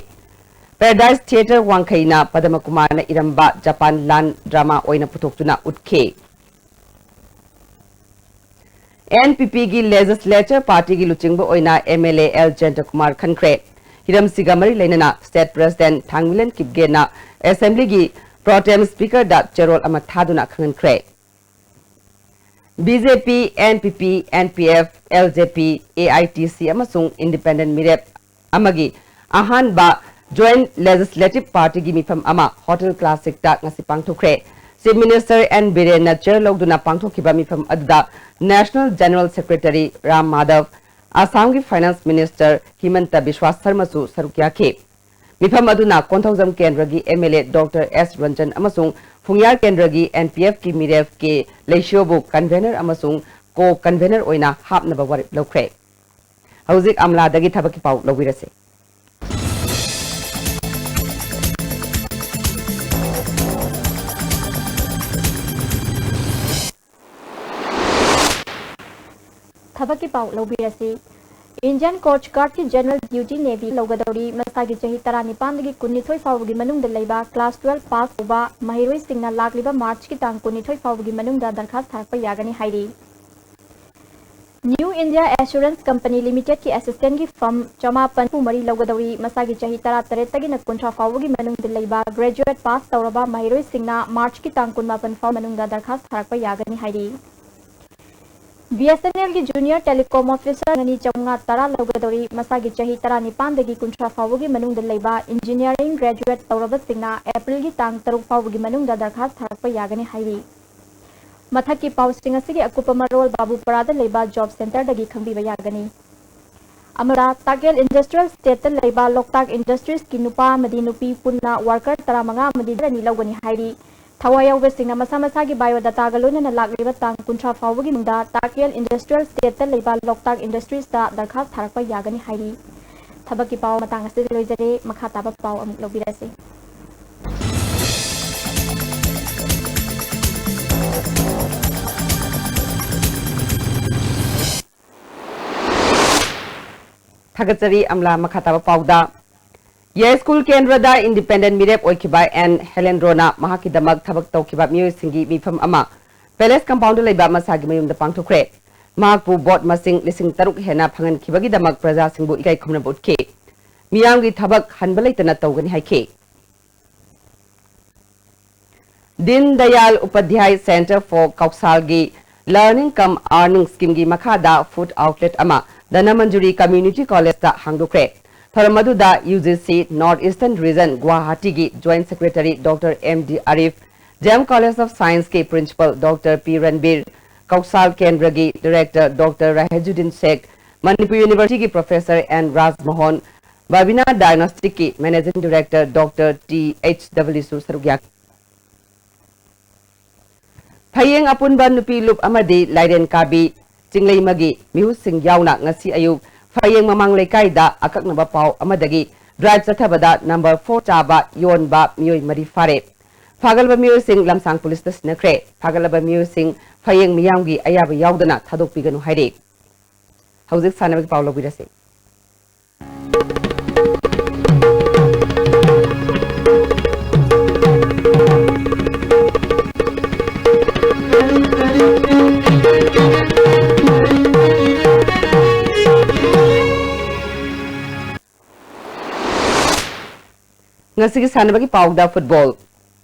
Paradise Theatre ꯋꯥꯡꯈꯩꯅ ꯄꯗꯃ ꯀꯨꯃꯥꯔꯅ ꯏꯔꯝꯕ ꯖꯄꯥꯟ ꯂꯥꯟ drama ꯑꯣꯏꯅ ꯄꯨꯊꯣꯛꯇꯨꯅ ꯎꯠꯈꯤ꯫ NPPꯒꯤ Legislature Partyꯒꯤ ꯂꯨꯆꯤꯡꯕ ꯑꯣꯏꯅ MLA ꯑꯦꯜ ꯖꯌꯟꯇꯀꯨꯃꯥꯔ ꯈꯟꯈ꯭ꯔꯦ꯫ ꯍꯤꯔꯝꯁꯤꯒ ꯃꯔꯤ ꯂꯩꯅꯅ State President ꯊꯥꯡꯃꯤꯂꯦꯟ ꯀꯤꯞꯒꯦꯅ Assemblyꯒꯤ Pro Tem Speakerꯗ ꯆꯦꯔꯣꯜ ꯑꯃ ꯊꯥꯗꯨꯅ ꯈꯪꯍꯟꯈ꯭ꯔꯦ꯫ BJP, NPP, NPF, LJP, AITC ꯑꯃꯁꯨꯡ Independent ꯃꯤꯔꯦꯞ ꯑꯃꯒꯤ ꯑꯍꯥꯟꯕ Joint Legislative Partyꯒꯤ ꯃꯤꯐꯝ ꯑꯃ Hotel Classicꯇ ꯉꯁꯤ ꯄꯥꯡꯊꯣꯛꯈ꯭ꯔꯦ꯫ Chief Minister ꯑꯦꯟ ꯕꯤꯔꯦꯟꯅ chair ꯂꯧꯗꯨꯅ ꯄꯥꯡꯊꯣꯛꯈꯤꯕ ꯃꯤꯐꯝ ꯑꯗꯨꯗ National General Secretary Ram Madhab, ꯑꯁꯥꯝꯒꯤ Finance Minister ꯍꯤꯃꯟꯇ ꯕꯤꯁ꯭ꯋꯥ ꯁꯔꯃꯁꯨ ꯁꯔꯨꯛ ꯌꯥꯈꯤ꯫ ꯃꯤꯐꯝ ꯑꯗꯨꯅ ꯀꯣꯟꯊꯧꯖꯝ ꯀꯦꯟꯗ꯭ꯔꯒꯤ M L A Doctor S Ranjan ꯑꯃꯁꯨꯡ ꯐꯨꯡꯌꯥꯔ ꯀꯦꯟꯗ꯭ꯔꯒꯤ N P F ꯀꯤ ꯃꯤꯔꯦꯞ ꯀꯦ ꯂꯩꯁꯤꯌꯣꯕꯨ convener ꯑꯃꯁꯨꯡ co-convener ꯑꯣꯏꯅ ꯍꯥꯞꯅꯕ ꯋꯥꯔꯦꯞ ꯂꯧꯈ꯭ꯔꯦ꯫ ꯍꯧꯖꯤꯛ ꯑꯝꯂꯥꯗꯒꯤ ꯊꯕꯛꯀꯤ ꯄꯥꯎ ꯂꯧꯕꯤꯔꯁꯤ꯫ ꯊꯕꯛꯀꯤ ꯄꯥꯎ ꯂꯧꯕꯤꯔꯁꯤ꯫ Indian Coast Guard ꯀꯤ General Duty Navy ꯂꯧꯒꯗꯧꯔꯤ꯫ ꯃꯁꯥꯒꯤ ꯆꯍꯤ ꯇꯔꯥꯅꯤꯄꯥꯟꯗꯒꯤ ꯀꯨꯟꯅꯤꯊꯣꯏ ꯐꯥꯎꯕꯒꯤ ꯃꯅꯨꯡꯗ ꯂꯩꯕ class twelve pass ꯇꯧꯕ ꯃꯍꯩꯔꯣꯏꯁꯤꯡꯅ ꯂꯥꯛꯂꯤꯕ March ꯀꯤ ꯇꯥꯡ ꯀꯨꯟꯅꯤꯊꯣꯏ ꯐꯥꯎꯕꯒꯤ ꯃꯅꯨꯡꯗ ꯗꯔꯈꯥꯁ ꯊꯥꯔꯛꯄ ꯌꯥꯒꯅꯤ ꯍꯥꯏꯔꯤ꯫ New India Assurance Company Limited ꯀꯤ assistant ꯀꯤ firm ꯆꯃꯥꯄꯟ ꯍꯨꯝꯐꯨ ꯃꯔꯤ ꯂꯧꯒꯗꯧꯔꯤ꯫ ꯃꯁꯥꯒꯤ ꯆꯍꯤ ꯇꯔꯥꯇꯔꯦꯠꯇꯒꯤꯅ ꯀꯨꯟꯊ꯭ꯔꯥ ꯐꯥꯎꯕꯒꯤ ꯃꯅꯨꯡꯗ ꯂꯩꯕ graduate pass ꯇꯧꯔꯕ ꯃꯍꯩꯔꯣꯏꯁꯤꯡꯅ March ꯀꯤ ꯇꯥꯡ ꯀꯨꯟꯃꯥꯄꯟ ꯐꯥꯎ ꯃꯅꯨꯡꯗ ꯗꯔꯈꯥꯁ ꯊꯥꯔꯛꯄ ꯌꯥꯒꯅꯤ ꯍꯥꯏꯔꯤ꯫ B S N L ꯒꯤ junior telecom officer ꯑꯅꯤ ꯆꯥꯝꯃꯉꯥ ꯇꯔꯥ ꯂꯧꯒꯗꯧꯔꯤ꯫ ꯃꯁꯥꯒꯤ ꯆꯍꯤ ꯇꯔꯥꯅꯤꯄꯥꯟꯗꯒꯤ ꯀꯨꯟꯊ꯭ꯔꯥ ꯐꯥꯎꯕꯒꯤ ꯃꯅꯨꯡꯗ ꯂꯩꯕ engineering graduate ꯇꯧꯔꯕꯁꯤꯡꯅ April ꯒꯤ ꯇꯥꯡ ꯇꯔꯨꯛ ꯐꯥꯎꯕꯒꯤ ꯃꯅꯨꯡꯗ ꯗꯔꯈꯥꯁ ꯊꯥꯔꯛꯄ ꯌꯥꯒꯅꯤ ꯍꯥꯏꯔꯤ꯫ ꯃꯊꯛꯀꯤ ꯄꯥꯎꯁꯤꯡ ꯑꯁꯤꯒꯤ ꯑꯀꯨꯞꯄ ꯃꯔꯣꯜ ꯕꯥꯕꯨꯄꯥꯔꯥꯗ ꯂꯩꯕ job centre ꯗꯒꯤ ꯈꯪꯕꯤꯕ ꯌꯥꯒꯅꯤ꯫ ꯑꯃꯔꯥ, ꯇꯥꯀꯦꯜ Industrial Estate ꯇ ꯂꯩꯕ ꯂꯣꯛꯇꯥꯛ Industries ꯀꯤ ꯅꯨꯄꯥ ꯑꯃꯗꯤ ꯅꯨꯄꯤ ꯄꯨꯟꯅ worker ꯇꯔꯥꯃꯉꯥ ꯑꯃꯗꯤ leader ꯑꯅꯤ ꯂꯧꯒꯅꯤ ꯍꯥꯏꯔꯤ꯫ ꯊꯋꯥꯏ ꯌꯥꯎꯕꯁꯤꯡꯅ ꯃꯁꯥ ꯃꯁꯥꯒꯤ biodata ꯒ ꯂꯣꯏꯅꯅ ꯂꯥꯛꯂꯤꯕ ꯇꯥꯡ ꯀꯨꯟꯊ꯭ꯔꯥ ꯐꯥꯎꯕꯒꯤ ꯃꯅꯨꯡꯗ ꯇꯥꯀꯦꯜ Industrial Estate ꯇ ꯂꯩꯕ ꯂꯣꯛꯇꯥꯛ Industries ꯇ ꯗꯔꯈꯥꯁ ꯊꯥꯔꯛꯄ ꯌꯥꯒꯅꯤ ꯍꯥꯏꯔꯤ꯫ ꯊꯕꯛꯀꯤ ꯄꯥꯎ ꯃꯇꯥꯡ ꯑꯁꯤꯗ ꯂꯣꯏꯖꯔꯦ꯫ ꯃꯈꯥ ꯇꯥꯕ ꯄꯥꯎ ꯑꯃꯨꯛ ꯂꯧꯕꯤꯔꯁꯤ꯫ ꯊꯥꯒꯠꯆꯔꯤ꯫ ꯑꯝꯂꯥ, ꯃꯈꯥ ꯇꯥꯕ ꯄꯥꯎꯗ, ꯌꯥꯏꯁ꯭ꯀꯨꯜ ꯀꯦꯟꯗ꯭ꯔꯗ independent ꯃꯤꯔꯦꯞ ꯑꯣꯏꯈꯤꯕ ꯑꯦꯟ ꯍꯦꯂꯦꯟꯗ꯭ꯔꯣꯅ ꯃꯍꯥꯛꯀꯤꯗꯃꯛ ꯊꯕꯛ ꯇꯧꯈꯤꯕ ꯃꯤꯑꯣꯏꯁꯤꯡꯒꯤ ꯃꯤꯐꯝ ꯑꯃ Palace compound ꯗ ꯂꯩꯕ ꯃꯁꯥꯒꯤ ꯃꯌꯨꯝꯗ ꯄꯥꯡꯊꯣꯛꯈ꯭ꯔꯦ꯫ ꯃꯍꯥꯛꯄꯨ vote ꯃꯁꯤꯡ ꯂꯤꯁꯤꯡ ꯇꯔꯨꯛ ꯍꯦꯟꯅ ꯐꯪꯍꯟꯈꯤꯕꯒꯤꯗꯃꯛ ꯄ꯭ꯔꯖꯥꯁꯤꯡꯕꯨ ꯏꯀꯥꯏ ꯈꯨꯝꯅꯕ ꯎꯠꯈꯤ꯫ ꯃꯤꯌꯥꯝꯒꯤ ꯊꯕꯛ ꯍꯟꯕ ꯂꯩꯇꯅ ꯇꯧꯒꯅꯤ ꯍꯥꯏꯈꯤ꯫ ꯗꯤꯟ Dayal ꯎꯄꯥꯙ꯭ꯌꯥꯏ Centre for ꯀꯧꯁꯥꯜꯒꯤ Learning cum Earning Scheme ꯒꯤ ꯃꯈꯥꯗ food outlet ꯑꯃ ꯙꯅꯃꯟꯖꯨꯔꯤ Community College ꯇ ꯍꯥꯡꯗꯣꯛꯈ꯭ꯔꯦ꯫ ꯊꯧꯔꯝ ꯑꯗꯨꯗ U G C North Eastern Region ꯒꯨꯋꯥꯍꯥꯇꯤꯒꯤ Joint Secretary Doctor M D Arif, D M College of Science ꯀꯤ Principal Doctor P ꯔꯟꯕꯤꯔ, ꯀꯧꯁꯥꯜ ꯀꯦꯟꯗ꯭ꯔꯒꯤ Director Doctor ꯔꯥꯍꯦꯖꯨꯗꯤꯟ ꯁꯦꯈ, ꯃꯅꯤꯄꯨꯔ ꯌꯨꯅꯤꯚꯔꯁꯤꯇꯤꯒꯤ professor N Rajmohan, ꯕꯥꯕꯤꯅꯥ ꯗꯥꯏꯒꯅꯣꯁꯇꯤꯛꯀꯤ managing director doctor T H ꯗꯕ꯭ꯂꯤꯎꯁꯨ ꯁꯔꯨꯛ ꯌꯥꯈꯤ꯫ ꯐꯌꯦꯡ ꯑꯄꯨꯟꯕ ꯅꯨꯄꯤ ꯂꯨꯞ ꯑꯃꯗꯤ ꯂꯥꯏꯔꯦꯟ ꯀꯥꯕꯤ ꯆꯤꯡꯂꯩꯃꯒꯤ ꯃꯤꯍꯨꯠꯁꯤꯡ ꯌꯥꯎꯅ ꯉꯁꯤ ꯑꯌꯨꯛ ꯐꯌꯦꯡ ꯃꯃꯥꯡ ꯂꯩꯀꯥꯏꯗ ꯑꯀꯛꯅꯕ ꯄꯥꯎ ꯑꯃꯗꯒꯤ ꯗ꯭ꯔꯥꯏꯚ ꯆꯠꯊꯕꯗ ꯅꯝꯕꯔ ꯐꯣꯔ ꯆꯥꯕ ꯌꯣꯟꯕ ꯃꯤꯑꯣꯏ ꯃꯔꯤ ꯐꯥꯔꯦ꯫ ꯐꯥꯒꯠꯂꯕ ꯃꯤꯑꯣꯏꯁꯤꯡ ꯂꯝꯁꯥꯡ ꯄꯨꯂꯤꯁꯇ ꯁꯤꯟꯅꯈ꯭ꯔꯦ꯫ ꯐꯥꯒꯠꯂꯕ ꯃꯤꯑꯣꯏꯁꯤꯡ ꯐꯌꯦꯡ ꯃꯤꯌꯥꯝꯒꯤ ꯑꯌꯥꯕ ꯌꯥꯎꯗꯅ ꯊꯥꯗꯣꯛꯄꯤꯒꯅꯨ ꯍꯥꯏꯔꯤ꯫ ꯍꯧꯖꯤꯛ ꯁꯥꯟꯅꯕꯒꯤ ꯄꯥꯎ ꯂꯧꯕꯤꯔꯁꯤ꯫ ꯉꯁꯤꯒꯤ ꯁꯥꯟꯅꯕꯒꯤ ꯄꯥꯎꯗ ꯐꯨꯠꯕꯣꯜ꯫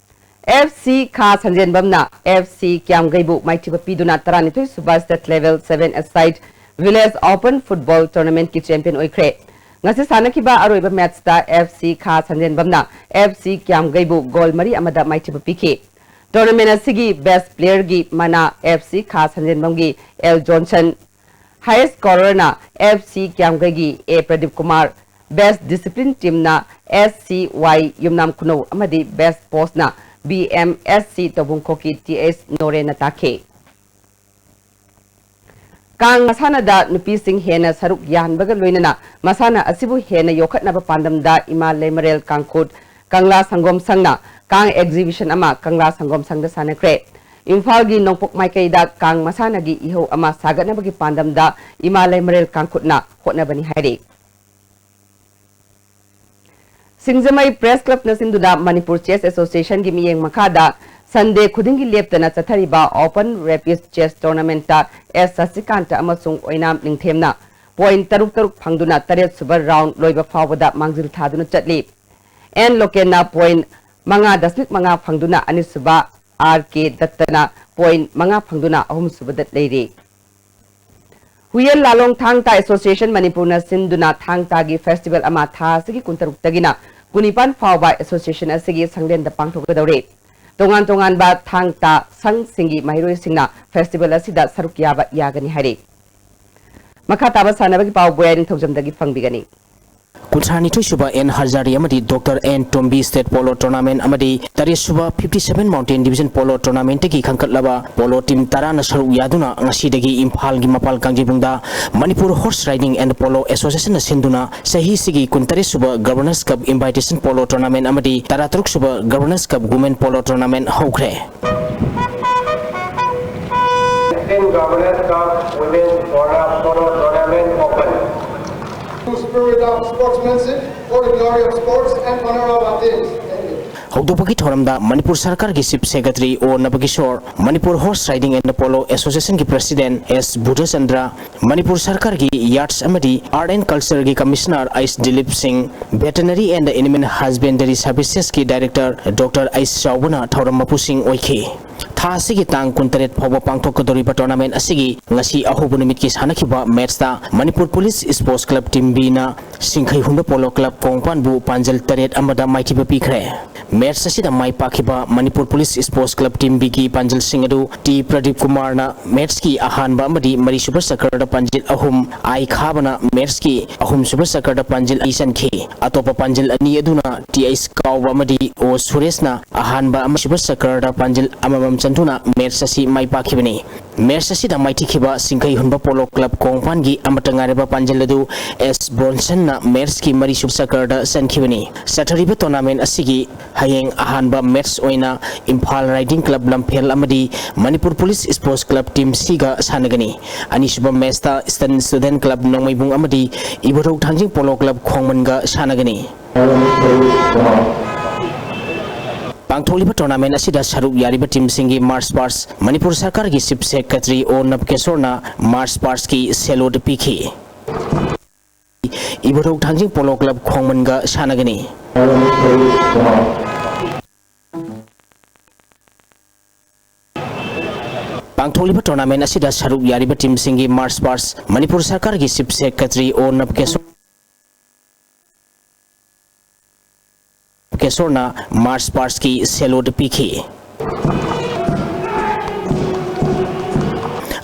ꯑꯦꯐ ꯁꯤ ꯈꯥ ꯁꯟꯖꯦꯟꯕꯝꯅ ꯑꯦꯐ ꯁꯤ ꯀ꯭ꯌꯥꯝꯒꯩꯕꯨ ꯃꯥꯏꯊꯤꯕ ꯄꯤꯗꯨꯅ ꯇꯔꯥꯅꯤꯊꯣꯏ ꯁꯨꯕ State Level Seven Aside Village Open Football Tournamentꯀꯤ champion ꯑꯣꯏꯈ꯭ꯔꯦ꯫ ꯉꯁꯤ ꯁꯥꯟꯅꯈꯤꯕ ꯑꯔꯣꯏꯕ ꯃꯦꯠꯆꯇ ꯑꯦꯐ ꯁꯤ ꯈꯥ ꯁꯟꯖꯦꯟꯕꯝꯅ ꯑꯦꯐ ꯁꯤ ꯀ꯭ꯌꯥꯝꯒꯩꯕꯨ ꯒꯣꯜ ꯃꯔꯤ ꯑꯃꯗ ꯃꯥꯏꯊꯤꯕ ꯄꯤꯈꯤ꯫ Tournament ꯑꯁꯤꯒꯤ best playerꯒꯤ ꯃꯅꯥ ꯑꯦꯐ ꯁꯤ ꯈꯥ ꯁꯟꯖꯦꯟꯕꯝꯒꯤ ꯑꯦꯜ ꯖꯣꯟꯁꯟ, highest scorerꯅ ꯑꯦꯐ ꯁꯤ ꯀ꯭ꯌꯥꯝꯒꯩꯒꯤ ꯑꯦ Pradeep Kumar, best discipline teamꯅ S C ꯋꯥꯏ ꯌꯨꯝꯅꯥꯝ ꯈꯨꯅꯧ ꯑꯃꯗꯤ best postꯅ ꯕꯤ ꯑꯦꯝ ꯑꯦꯁ ꯁꯤ ꯇꯧꯕꯨꯡꯈꯣꯛꯀꯤ ꯇꯤ ꯑꯦꯁ ꯅꯣꯔꯦꯟꯅ ꯇꯥꯈꯤ꯫ ꯀꯥꯡ ꯃꯁꯥꯟꯅꯗ ꯅꯨꯄꯤꯁꯤꯡ ꯍꯦꯟꯅ ꯁꯔꯨꯛ ꯌꯥꯍꯟꯕꯒ ꯂꯣꯏꯅꯅ ꯃꯁꯥꯟꯅ ꯑꯁꯤꯕꯨ ꯍꯦꯟꯅ ꯌꯣꯛꯈꯠꯅꯕ ꯄꯥꯟꯗꯝꯗ ꯏꯃꯥ ꯂꯩꯃꯔꯦꯜ ꯀꯥꯡꯈꯨꯠ ꯀꯪꯂꯥ ꯁꯪꯒꯣꯝ ꯁꯪꯅ ꯀꯥꯡ exhibition ꯑꯃ ꯀꯪꯂꯥ ꯁꯪꯒꯣꯝ ꯁꯪꯗ ꯁꯥꯟꯅꯈ꯭ꯔꯦ꯫ ꯏꯝꯐꯥꯜꯒꯤ ꯅꯣꯡꯄꯣꯛ ꯃꯥꯏꯀꯩꯗ ꯀꯥꯡ ꯃꯁꯥꯟꯅꯒꯤ ꯏꯍꯧ ꯑꯃ ꯁꯥꯒꯠꯅꯕꯒꯤ ꯄꯥꯟꯗꯝꯗ ꯏꯃꯥ ꯂꯩꯃꯔꯦꯜ ꯀꯥꯡꯈꯨꯠꯅ ꯍꯣꯠꯅꯕꯅꯤ ꯍꯥꯏꯔꯤ꯫ ꯁꯤꯡꯖꯃꯩ Press Clubꯅ ꯁꯤꯟꯗꯨꯅ Manipur Chess Associationꯒꯤ ꯃꯤꯠꯌꯦꯡ ꯃꯈꯥꯗ Sunday ꯈꯨꯗꯤꯡꯒꯤ ꯂꯦꯞꯇꯅ ꯆꯠꯊꯔꯤꯕ Open Rapid Chess Tournamentꯇ ꯑꯦꯁ ꯁꯁꯤꯀꯥꯟꯇ ꯑꯃꯁꯨꯡ ꯑꯣꯏꯅꯥꯝ ꯅꯤꯡꯊꯦꯝꯅ point ꯇꯔꯨꯛ ꯇꯔꯨꯛ ꯐꯪꯗꯨꯅ ꯇꯔꯦꯠ ꯁꯨꯕ round ꯂꯣꯏꯕ ꯐꯥꯎꯕꯗ ꯃꯥꯡꯖꯤꯜ ꯊꯥꯗꯨꯅ ꯆꯠꯂꯤ꯫ ꯑꯦꯟ ꯂꯣꯀꯦꯟꯅ point ꯃꯉꯥ ꯗꯁꯃꯤꯛ ꯃꯉꯥ ꯐꯪꯗꯨꯅ ꯑꯅꯤꯁꯨꯕ, ꯑꯥꯔ ꯀꯦ ꯗꯠꯇꯅ point ꯃꯉꯥ ꯐꯪꯗꯨꯅ ꯑꯍꯨꯝꯁꯨꯕꯗ ꯂꯩꯔꯤ꯫ ꯍꯨꯏꯌꯦꯟ ꯂꯥꯂꯣꯡ ꯊꯥꯡ ꯇꯥ Association ꯃꯅꯤꯄꯨꯔꯅ ꯁꯤꯟꯗꯨꯅ ꯊꯥꯡ ꯇꯥꯒꯤ festival ꯑꯃ ꯊꯥ ꯑꯁꯤꯒꯤ ꯀꯨꯟꯇꯔꯨꯛꯇꯒꯤꯅ ꯀꯨꯟꯅꯤꯄꯥꯟ ꯐꯥꯎꯕ association ꯑꯁꯤꯒꯤ ꯁꯪꯂꯦꯟꯗ ꯄꯥꯡꯊꯣꯛꯀꯗꯧꯔꯤ꯫ ꯇꯣꯉꯥꯟ ꯇꯣꯉꯥꯟꯕ ꯊꯥꯡ ꯇꯥ ꯁꯪꯁꯤꯡꯒꯤ ꯃꯍꯩꯔꯣꯏꯁꯤꯡꯅ festival ꯑꯁꯤꯗ ꯁꯔꯨꯛ ꯌꯥꯕ ꯌꯥꯒꯅꯤ ꯍꯥꯏꯔꯤ꯫ ꯃꯈꯥ ꯇꯥꯕ ꯁꯥꯟꯅꯕꯒꯤ ꯄꯥꯎ ꯕꯣꯌꯥꯏ ꯅꯤꯡꯊꯧꯖꯝꯗꯒꯤ ꯐꯪꯕꯤꯒꯅꯤ꯫ ꯀꯨꯟꯊ꯭ꯔꯥꯅꯤꯊꯣꯏ ꯁꯨꯕ ꯑꯦꯟ ꯍꯖꯥꯔꯤ ꯑꯃꯗꯤ doctor N Tombi state polo tournament ꯑꯃꯗꯤ ꯇꯔꯦꯠ ꯁꯨꯕ fifty seven mountain division polo ꯇꯣꯔꯅꯥꯃꯦꯟꯠꯇꯒꯤ ꯈꯟꯒꯠꯂꯕ ꯄꯣꯂꯣ ꯇꯤꯝ ꯇꯔꯥꯅ ꯁꯔꯨꯛ ꯌꯥꯗꯨꯅ ꯉꯁꯤꯗꯒꯤ ꯏꯝꯐꯥꯜꯒꯤ ꯃꯄꯥꯜ ꯀꯥꯡꯖꯩꯕꯨꯡꯗ Manipur horse riding and polo ꯑꯦꯁꯣꯁꯤꯌꯦꯁꯟꯅ ꯁꯤꯟꯗꯨꯅ ꯆꯍꯤꯁꯤꯒꯤ ꯀꯨꯟꯇꯔꯦꯠ ꯁꯨꯕ governor's cup invitation polo tournament ꯑꯃꯗꯤ ꯇꯔꯥꯇꯔꯨꯛ ꯁꯨꯕ governor's cup women polo tournament ꯍꯧꯈ꯭ꯔꯦ꯫ Team Governors Cup Women Polo, Polo Tournament Open. Spirit of sportsmanship for the glory of sports and honor of our teams. Thank you. ꯍꯧꯗꯣꯛꯄꯒꯤ ꯊꯧꯔꯝꯗ ꯃꯅꯤꯄꯨꯔ ꯁꯔꯀꯥꯔꯒꯤ chief secretary O Nabakishore, Manipur horse riding and polo ꯑꯦꯁꯣꯁꯤꯌꯦꯁꯟꯒꯤ president S Budhachandra, Manipur ꯁꯔꯀꯥꯔꯒꯤ arts ꯑꯃꯗꯤ art and ꯀꯜꯆꯔꯒꯤ commissioner H Dilip Singh, veterinary and animal husbandry ꯁꯔꯚꯤꯁꯦꯁꯀꯤ director doctor H Chaoba ꯊꯧꯔꯝ ꯃꯄꯨꯁꯤꯡ ꯑꯣꯏꯈꯤ꯫ ꯊꯥ ꯑꯁꯤꯒꯤ ꯇꯥꯡ ꯀꯨꯟꯇꯔꯦꯠ ꯐꯥꯎꯕ ꯄꯥꯡꯊꯣꯛꯀꯗꯧꯔꯤꯕ ꯇꯣꯔꯅꯥꯃꯦꯟꯠ ꯑꯁꯤꯒꯤ ꯉꯁꯤ ꯑꯍꯧꯕ ꯅꯨꯃꯤꯠꯀꯤ ꯁꯥꯟꯅꯈꯤꯕ ꯃꯦꯠꯁꯇ Manipur police sports club team ꯕꯤꯅ ꯁꯤꯡꯈꯩ ꯍꯨꯟꯕ ꯄꯣꯂꯣ ꯀ꯭ꯂꯕ ꯀꯣꯡꯄꯥꯟꯕꯨ ꯄꯥꯟꯖꯜ ꯇꯔꯦꯠ ꯑꯃꯗ ꯃꯥꯏꯊꯤꯕ ꯄꯤꯈ꯭ꯔꯦ꯫ ꯃꯦꯠꯁ ꯑꯁꯤꯗ ꯃꯥꯏ ꯄꯥꯛꯈꯤꯕ Manipur police sports club team ꯕꯤꯒꯤ ꯄꯥꯟꯖꯜꯁꯤꯡ ꯑꯗꯨ ꯇꯤ ꯄ꯭ꯔꯗꯤꯞ ꯀꯨꯃꯥꯔꯅ ꯃꯦꯠꯁꯀꯤ ꯑꯍꯥꯟꯕ ꯑꯃꯗꯤ ꯃꯔꯤꯁꯨꯕ ꯆꯀ꯭ꯔꯗ ꯄꯥꯟꯖꯤꯜ ꯑꯍꯨꯝ, ꯑꯥꯏ ꯈꯥꯕꯅ ꯃꯦꯠꯁꯀꯤ ꯑꯍꯨꯝꯁꯨꯕ ꯆꯀ꯭ꯔꯗ ꯄꯥꯟꯖꯤꯜ ꯑꯅꯤ ꯆꯟꯈꯤ꯫ ꯑꯇꯣꯞꯄ ꯄꯥꯟꯖꯤꯜ ꯑꯅꯤ ꯑꯗꯨꯅ ꯇꯤ ꯑꯩꯆ ꯀꯥꯎꯕ ꯑꯃꯗꯤ ꯑꯣ ꯁꯨꯔꯦꯁꯅ ꯑꯍꯥꯟꯕ ꯑꯃꯁꯨꯕ ꯆꯀ꯭ꯔꯗ ꯄꯥꯟꯖꯤꯜ ꯑꯃꯃꯝ ꯆꯟꯗꯨꯅ ꯃꯦꯠꯁ ꯑꯁꯤ ꯃꯥꯏ ꯄꯥꯛꯈꯤꯕꯅꯤ꯫ ꯃꯦꯠꯁ ꯑꯁꯤꯗ ꯃꯥꯏꯊꯤꯈꯤꯕ ꯁꯤꯡꯈꯩ ꯍꯨꯟꯕ ꯄꯣꯂꯣ ꯀ꯭ꯂꯕ ꯀꯣꯡꯄꯥꯟꯒꯤ ꯑꯃꯠꯇ ꯉꯥꯏꯔꯕ ꯄꯥꯟꯖꯤꯜ ꯑꯗꯨ ꯑꯦꯁ ꯕ꯭ꯔꯣꯟꯁꯟꯅ ꯃꯦꯠꯁꯀꯤ ꯃꯔꯤꯁꯨꯕ ꯆꯀ꯭ꯔꯗ ꯆꯟꯈꯤꯕꯅꯤ꯫ ꯆꯠꯊꯔꯤꯕ ꯇꯣꯔꯅꯥꯃꯦꯟꯠ ꯑꯁꯤꯒꯤ ꯍꯌꯦꯡ ꯑꯍꯥꯟꯕ ꯃꯦꯠꯁ ꯑꯣꯏꯅ ꯏꯝꯐꯥꯜ ꯔꯥꯏꯗꯤꯡ ꯀ꯭ꯂꯕ ꯂꯝꯐꯦꯜ ꯑꯃꯗꯤ Manipur police sports club team ꯁꯤꯒ ꯁꯥꯟꯅꯒꯅꯤ꯫ ꯑꯅꯤꯁꯨꯕ ꯃꯦꯠꯁꯇ ꯏꯁꯇꯔꯟ ꯁ꯭ꯇꯨꯗꯦꯟꯠ ꯀ꯭ꯂꯕ ꯅꯣꯡꯃꯩꯕꯨꯡ ꯑꯃꯗꯤ ꯏꯕꯣꯙꯧ ꯊꯥꯡꯖꯤꯡ ꯄꯣꯂꯣ ꯀ꯭ꯂꯕ ꯈꯣꯡꯃꯟꯒ ꯁꯥꯟꯅꯒꯅꯤ꯫ ꯄꯥꯡꯊꯣꯛꯂꯤꯕ ꯇꯣꯔꯅꯥꯃꯦꯟꯠ ꯑꯁꯤꯗ ꯁꯔꯨꯛ ꯌꯥꯔꯤꯕ ꯇꯤꯝꯁꯤꯡꯒꯤ ꯃꯥꯔꯆ ꯄꯥꯁ ꯃꯅꯤꯄꯨꯔ ꯁꯔꯀꯥꯔꯒꯤ ꯆꯤꯐ ꯁꯦꯀ꯭ꯔꯦꯇꯔꯤ ꯑꯣ ꯅꯕꯀꯦꯁꯣꯔꯅ ꯃꯥꯔꯆ ꯄꯥꯁꯀꯤ ꯁꯦꯂꯣꯠ ꯄꯤꯈꯤ꯫ ꯏꯕꯣꯙꯧ ꯊꯥꯡꯖꯤꯡ ꯄꯣꯂꯣ ꯀ꯭ꯂꯕ ꯈꯣꯡꯃꯟꯒ ꯁꯥꯟꯅꯒꯅꯤ꯫ ꯄꯥꯡꯊꯣꯛꯂꯤꯕ ꯇꯣꯔꯅꯥꯃꯦꯟꯠ ꯑꯁꯤꯗ ꯁꯔꯨꯛ ꯌꯥꯔꯤꯕ ꯇꯤꯝꯁꯤꯡꯒꯤ ꯃꯥꯔꯆ ꯄꯥꯁ ꯃꯅꯤꯄꯨꯔ ꯁꯔꯀꯥꯔꯒꯤ ꯆꯤꯐ ꯁꯦꯀ꯭ꯔꯦꯇꯔꯤ ꯑꯣ ꯅꯕꯀꯦꯁꯣꯔ ꯀꯦꯁꯣꯔꯅ ꯃꯥꯔꯆ ꯄꯥꯁꯀꯤ ꯁꯦꯂꯣꯠ ꯄꯤꯈꯤ꯫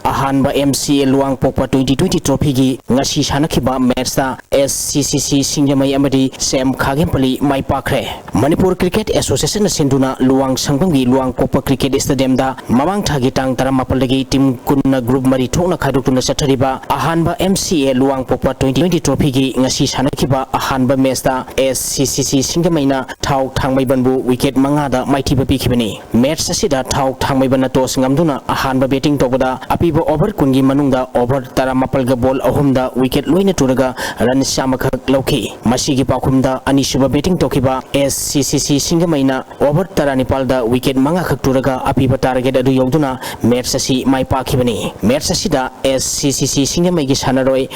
ꯑꯍꯥꯟꯕ ꯑꯍꯥꯟꯕ M C A ꯂꯨꯋꯥꯡꯄꯣꯛꯄ twenty twenty trophyꯒꯤ ꯉꯁꯤ ꯁꯥꯟꯅꯈꯤꯕ matchꯇ S C C C ꯁꯤꯡꯖꯃꯩ ꯑꯃꯗꯤ ꯁꯦꯝ ꯈꯥꯒꯦꯝꯄꯜꯂꯤ ꯃꯥꯏ ꯄꯥꯛꯈ꯭ꯔꯦ꯫ ꯃꯅꯤꯄꯨꯔ Cricket Associationꯅ ꯁꯤꯟꯗꯨꯅ ꯂꯨꯋꯥꯡ ꯁꯪꯐꯝꯒꯤ ꯂꯨꯋꯥꯡꯄꯣꯛꯄ cricket stadiumꯗ ꯃꯃꯥꯡ ꯊꯥꯒꯤ ꯇꯥꯡ ꯇꯔꯥꯃꯥꯄꯜꯗꯒꯤ team ꯀꯨꯟꯅ group ꯃꯔꯤ ꯊꯣꯛꯅ ꯈꯥꯏꯗꯣꯛꯇꯨꯅ ꯆꯠꯊꯔꯤꯕ ꯑꯍꯥꯟꯕ M C A ꯂꯨꯋꯥꯡꯄꯣꯛꯄ twenty twenty trophyꯒꯤ ꯉꯁꯤ ꯁꯥꯟꯅꯈꯤꯕ ꯑꯍꯥꯟꯕ matchꯇ S C C C ꯁꯤꯡꯖꯃꯩꯅ ꯊꯥꯎ ꯊꯥꯡꯃꯩꯕꯟꯕꯨ wicket ꯃꯉꯥꯗ ꯃꯥꯏꯊꯤꯕ ꯄꯤꯈꯤꯕꯅꯤ꯫ Match ꯑꯁꯤꯗ ꯊꯥꯎ ꯊꯥꯡꯃꯩꯕꯟꯅ toss ꯉꯝꯗꯨꯅ ꯑꯍꯥꯟꯕ batting ꯇꯧꯕꯗ ꯑꯄꯤꯕ over ꯀꯨꯟꯒꯤ ꯃꯅꯨꯡꯗ over ꯇꯔꯥꯃꯥꯄꯜꯒ ball ꯑꯍꯨꯝꯗ wicket ꯂꯣꯏꯅ ꯇꯨꯔꯒ run ꯆꯥꯝꯃꯈꯛ ꯂꯧꯈꯤ꯫ ꯃꯁꯤꯒꯤ ꯄꯥꯎꯈꯨꯝꯗ ꯑꯅꯤꯁꯨꯕ batting ꯇꯧꯈꯤꯕ S C C C ꯁꯤꯡꯖꯃꯩꯅ over ꯇꯔꯥꯅꯤꯄꯥꯜꯗ wicket ꯃꯉꯥꯈꯛ ꯇꯨꯔꯒ ꯑꯄꯤꯕ target ꯑꯗꯨ ꯌꯧꯗꯨꯅ match ꯑꯁꯤ ꯃꯥꯏ ꯄꯥꯛꯈꯤꯕꯅꯤ꯫ Match ꯑꯁꯤꯗ S C C C ꯁꯤꯡꯖꯃꯩꯒꯤ ꯁꯥꯟꯅꯔꯣꯏ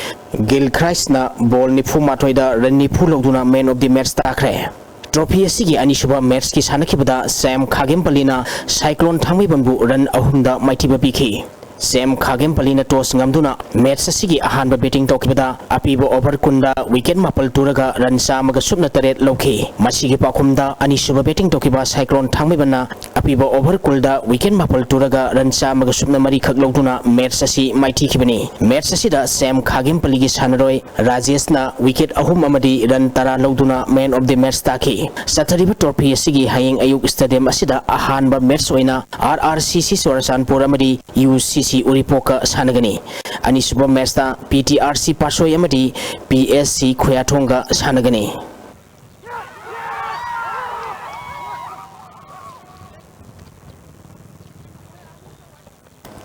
ꯒꯤꯜ ꯈ꯭ꯔꯥꯏꯁꯅ ball ꯅꯤꯐꯨ ꯃꯥꯊꯣꯏꯗ run ꯅꯤꯐꯨ ꯂꯧꯗꯨꯅ man of the match ꯇꯥꯈ꯭ꯔꯦ꯫ Trophy ꯑꯁꯤꯒꯤ ꯑꯅꯤꯁꯨꯕ matchꯀꯤ ꯁꯥꯟꯅꯈꯤꯕꯗ ꯁꯦꯝ ꯈꯥꯒꯦꯝꯄꯜꯂꯤꯅ Cyclone ꯊꯥꯡꯃꯩꯕꯟꯕꯨ run ꯑꯍꯨꯝꯗ ꯃꯥꯏꯊꯤꯕ ꯄꯤꯈꯤ꯫ ꯁꯦꯝ ꯈꯥꯒꯦꯝꯄꯜꯂꯤꯅ toss ꯉꯝꯗꯨꯅ match ꯑꯁꯤꯒꯤ ꯑꯍꯥꯟꯕ batting ꯇꯧꯈꯤꯕꯗ ꯑꯄꯤꯕ over ꯀꯨꯟꯗ wicket ꯃꯥꯄꯜ ꯇꯨꯔꯒ run ꯆꯥꯝꯃꯒ ꯁꯨꯞꯅ ꯇꯔꯦꯠ ꯂꯧꯈꯤ꯫ ꯃꯁꯤꯒꯤ ꯄꯥꯎꯈꯨꯝꯗ ꯑꯅꯤꯁꯨꯕ batting ꯇꯧꯈꯤꯕ Cyclone ꯊꯥꯡꯃꯩꯕꯟꯅ ꯑꯄꯤꯕ over ꯀꯨꯟꯗ wicket ꯃꯥꯄꯜ ꯇꯨꯔꯒ run ꯆꯥꯝꯃꯒ ꯁꯨꯞꯅ ꯃꯔꯤꯈꯛ ꯂꯧꯗꯨꯅ match ꯑꯁꯤ ꯃꯥꯏꯊꯤꯈꯤꯕꯅꯤ꯫ Match ꯑꯁꯤꯗ ꯁꯦꯝ ꯈꯥꯒꯦꯝꯄꯜꯂꯤꯒꯤ ꯁꯥꯟꯅꯔꯣꯏ ꯔꯥꯖꯦꯁꯅ wicket ꯑꯍꯨꯝ ꯑꯃꯗꯤ run ꯇꯔꯥ ꯂꯧꯗꯨꯅ man of the match ꯇꯥꯈꯤ꯫ ꯆꯠꯊꯔꯤꯕ trophy ꯑꯁꯤꯒꯤ ꯍꯌꯦꯡ ꯑꯌꯨꯛ stadium ꯑꯁꯤꯗ ꯑꯍꯥꯟꯕ match ꯑꯣꯏꯅ R R C C Churachandpur ꯑꯃꯗꯤ U C C ꯎꯔꯤꯄꯣꯛꯀ ꯁꯥꯟꯅꯒꯅꯤ꯫ ꯑꯅꯤꯁꯨꯕ matchꯇ P T R C ꯄꯥꯠꯁꯣꯏ ꯑꯃꯗꯤ P S C ꯈꯨꯌꯥꯊꯣꯡꯒ ꯁꯥꯟꯅꯒꯅꯤ꯫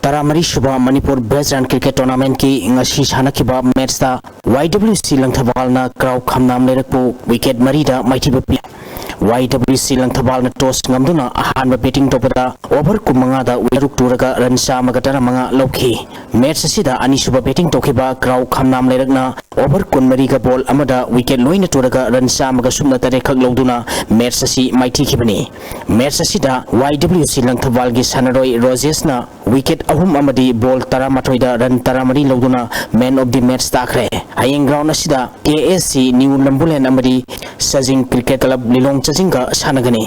ꯇꯔꯥꯃꯔꯤ ꯁꯨꯕ ꯃꯅꯤꯄꯨꯔ Veteran Cricket Tournamentꯀꯤ ꯉꯁꯤ ꯁꯥꯟꯅꯈꯤꯕ matchꯇ Y W C ꯂꯪꯊꯕꯥꯜꯅ ꯀ꯭ꯔꯥꯎ ꯈꯝꯅꯥꯝ ꯂꯩꯔꯛꯄꯨ wicket ꯃꯔꯤꯗ ꯃꯥꯏꯊꯤꯕ ꯄꯤ꯫ Y W C ꯂꯪꯊꯕꯥꯜꯅ toss ꯉꯝꯗꯨꯅ ꯑꯍꯥꯟꯕ batting ꯇꯧꯕꯗ over ꯀꯨꯟꯃꯉꯥꯗ wicket ꯇꯔꯨꯛ ꯇꯨꯔꯒ run ꯆꯥꯝꯃꯒ ꯇꯔꯥꯃꯉꯥ ꯂꯧꯈꯤ꯫ Match ꯑꯁꯤꯗ ꯑꯅꯤꯁꯨꯕ batting ꯇꯧꯈꯤꯕ ꯀ꯭ꯔꯥꯎ ꯈꯝꯅꯥꯝ ꯂꯩꯔꯛꯅ over ꯀꯨꯟꯃꯔꯤꯒ ball ꯑꯃꯗ wicket ꯂꯣꯏꯅ ꯇꯨꯔꯒ run ꯆꯥꯝꯃꯒ ꯁꯨꯞꯅ ꯇꯔꯦꯠꯈꯛ ꯂꯧꯗꯨꯅ match ꯑꯁꯤ ꯃꯥꯏꯊꯤꯈꯤꯕꯅꯤ꯫ Match ꯑꯁꯤꯗ Y W C ꯂꯪꯊꯕꯥꯜꯒꯤ ꯁꯥꯟꯅꯔꯣꯏ ꯔꯣꯖꯦꯁꯅ wicket ꯑꯍꯨꯝ ꯑꯃꯗꯤ ball ꯇꯔꯥꯃꯥꯊꯣꯏꯗ run ꯇꯔꯥꯃꯔꯤ ꯂꯧꯗꯨꯅ man of the match ꯇꯥꯈ꯭ꯔꯦ꯫ ꯍꯌꯦꯡ ground ꯑꯁꯤꯗ K S C New ꯂꯝꯕꯨꯂꯦꯟ ꯑꯃꯗꯤ ꯆꯥꯖꯤꯡ Cricket Club ꯂꯤꯂꯣꯡ ꯆꯥꯖꯤꯡꯒ ꯁꯥꯟꯅꯒꯅꯤ꯫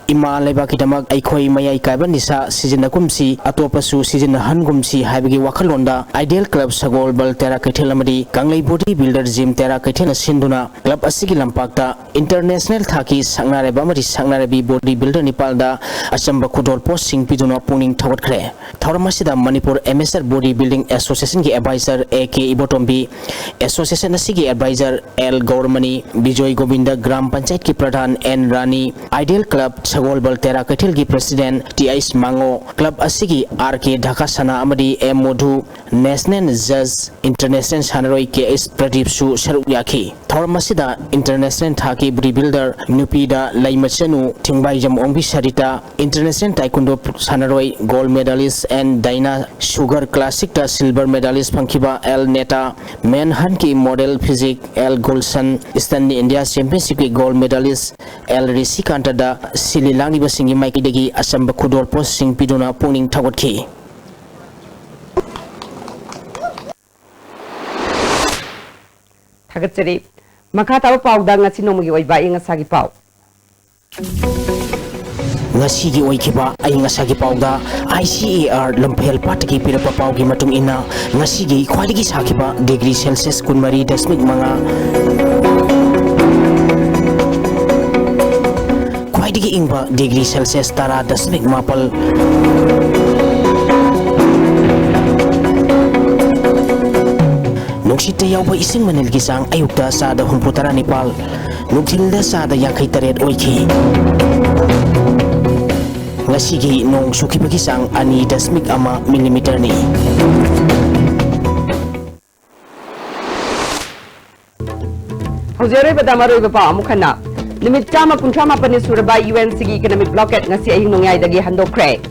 ꯏꯃꯥ ꯂꯩꯕꯥꯛꯀꯤꯗꯃꯛ ꯑꯩꯈꯣꯏ ꯃꯌꯥꯏ ꯀꯥꯏꯕ ꯅꯤꯁꯥ ꯁꯤꯖꯤꯟꯅꯒꯨꯝꯁꯤ, ꯑꯇꯣꯞꯄꯁꯨ ꯁꯤꯖꯤꯟꯅꯍꯟꯒꯨꯝꯁꯤ ꯍꯥꯏꯕꯒꯤ ꯋꯥꯈꯜꯂꯣꯟꯗ Ideal Club ꯁꯒꯣꯜꯕꯜ ꯇꯦꯔꯥ ꯀꯩꯊꯦꯜ ꯑꯃꯗꯤ ꯀꯪꯂꯩ Body Builder Gym ꯇꯦꯔꯥ ꯀꯩꯊꯦꯜꯅ ꯁꯤꯟꯗꯨꯅ club ꯑꯁꯤꯒꯤ ꯂꯝꯄꯥꯛꯇ international ꯊꯥꯛꯀꯤ ꯁꯛꯅꯥꯏꯔꯕ ꯑꯃꯗꯤ ꯁꯛꯅꯥꯏꯔꯕꯤ body builder ꯅꯤꯄꯥꯜꯗ ꯑꯆꯝꯕ ꯈꯨꯗꯣꯜ ꯄꯣꯠꯁꯤꯡ ꯄꯤꯗꯨꯅ ꯄꯨꯛꯅꯤꯡ ꯊꯧꯒꯠꯈ꯭ꯔꯦ꯫ ꯊꯧꯔꯝ ꯑꯁꯤꯗ Manipur Amateur Body Building Association ꯒꯤ advisor A K Ibotombi, association ꯑꯁꯤꯒꯤ advisor L ꯒꯧꯔꯃꯅꯤ, Bijoy Govinda gram ꯄꯟꯆꯥꯌꯠꯀꯤ ꯄ꯭ꯔꯙꯥꯟ N ꯔꯥꯅꯤ, Ideal Club ꯁꯒꯣꯜꯕꯜ ꯇꯦꯔꯥ ꯀꯩꯊꯦꯜꯒꯤ president T H ꯃꯥꯡꯉꯣ, club ꯑꯁꯤꯒꯤ R K ꯙꯥꯀꯥꯁꯅꯥ ꯑꯃꯗꯤ M ꯃꯣꯙꯨ, national judge, international ꯁꯥꯟꯅꯔꯣꯏ K H ꯄ꯭ꯔꯗꯤꯞꯁꯨ ꯁꯔꯨꯛ ꯌꯥꯈꯤ꯫ ꯊꯧꯔꯝ ꯑꯁꯤꯗ international ꯊꯥꯛꯀꯤ body builder ꯅꯨꯄꯤꯗ ꯂꯩꯃꯆꯅꯨ ꯊꯤꯡꯕꯥꯏꯖꯝ ꯑꯣꯡꯕꯤ ꯁꯔꯤꯇꯥ, international taekwondo ꯁꯥꯟꯅꯔꯣꯏ gold medalist N ꯗꯥꯏꯅꯥ, sugar classicꯇ silver medalist ꯐꯪꯈꯤꯕ L ꯅꯦꯇꯥ, manhuntꯀꯤ model physique L ꯒꯨꯜꯁꯟ, Eastern India Championshipꯀꯤ gold medalist L ꯔꯤꯁꯤꯀꯥꯟꯇꯗ ꯁꯤꯜꯂꯤ ꯂꯥꯡꯂꯤꯕꯁꯤꯡꯒꯤ ꯃꯥꯏꯀꯩꯗꯒꯤ ꯑꯆꯝꯕ ꯈꯨꯗꯣꯜ ꯄꯣꯠꯁꯤꯡ ꯄꯤꯗꯨꯅ ꯄꯨꯛꯅꯤꯡ ꯊꯧꯒꯠꯈꯤ꯫ ꯊꯥꯒꯠꯆꯔꯤ꯫ ꯃꯈꯥ ꯇꯥꯕ ꯄꯥꯎꯗ ꯉꯁꯤ ꯅꯣꯡꯃꯒꯤ ꯑꯣꯏꯕ ꯑꯏꯪ ꯑꯁꯥꯒꯤ ꯄꯥꯎ꯫ ꯉꯁꯤꯒꯤ ꯑꯣꯏꯈꯤꯕ ꯑꯏꯪ ꯑꯁꯥꯒꯤ ꯄꯥꯎꯗ I C A R ꯂꯝꯐꯦꯜ ꯄꯥꯠꯇꯒꯤ ꯄꯤꯔꯛꯄ ꯄꯥꯎꯒꯤ ꯃꯇꯨꯡ ꯏꯟꯅ, ꯉꯁꯤꯒꯤ ꯈ꯭ꯋꯥꯏꯗꯒꯤ ꯁꯥꯈꯤꯕ degree Celsius ꯀꯨꯟꯃꯔꯤ ꯗꯁꯃꯤꯛ ꯃꯉꯥ, ꯈ꯭ꯋꯥꯏꯗꯒꯤ ꯏꯪꯕ degree Celsius ꯇꯔꯥ ꯗꯁꯃꯤꯛ ꯃꯥꯄꯜ, ꯅꯨꯡꯁꯤꯠꯇ ꯌꯥꯎꯕ ꯏꯁꯤꯡ ꯃꯅꯤꯜꯒꯤ ꯆꯥꯡ ꯑꯌꯨꯛꯇ ꯆꯥꯗ ꯍꯨꯝꯐꯨ ꯇꯔꯥ ꯅꯤꯄꯥꯜ, ꯅꯨꯡꯊꯤꯜꯗ ꯆꯥꯗ ꯌꯥꯡꯈꯩ ꯇꯔꯦꯠ ꯑꯣꯏꯈꯤ꯫ ꯉꯁꯤꯒꯤ ꯅꯣꯡ ꯆꯨꯈꯤꯕꯒꯤ ꯆꯥꯡ ꯑꯅꯤ ꯗꯁꯃꯤꯛ ꯑꯃ millimeterꯅꯤ꯫ ꯍꯧꯖꯤꯛ ꯑꯔꯣꯏꯕꯗ ꯃꯔꯨꯑꯣꯏꯕ ꯄꯥꯎ ꯑꯃꯨꯛ ꯍꯟꯅ꯫ ꯅꯨꯃꯤꯠ ꯆꯥꯝꯃ ꯀꯨꯟꯊ꯭ꯔꯥ ꯃꯥꯄꯟꯅꯤ ꯁꯨꯔꯕ U N C ꯒꯤ economic blockade ꯉꯁꯤ ꯑꯍꯤꯡ ꯅꯣꯡꯌꯥꯏꯗꯒꯤ ꯍꯟꯗꯣꯛꯈ꯭ꯔꯦ꯫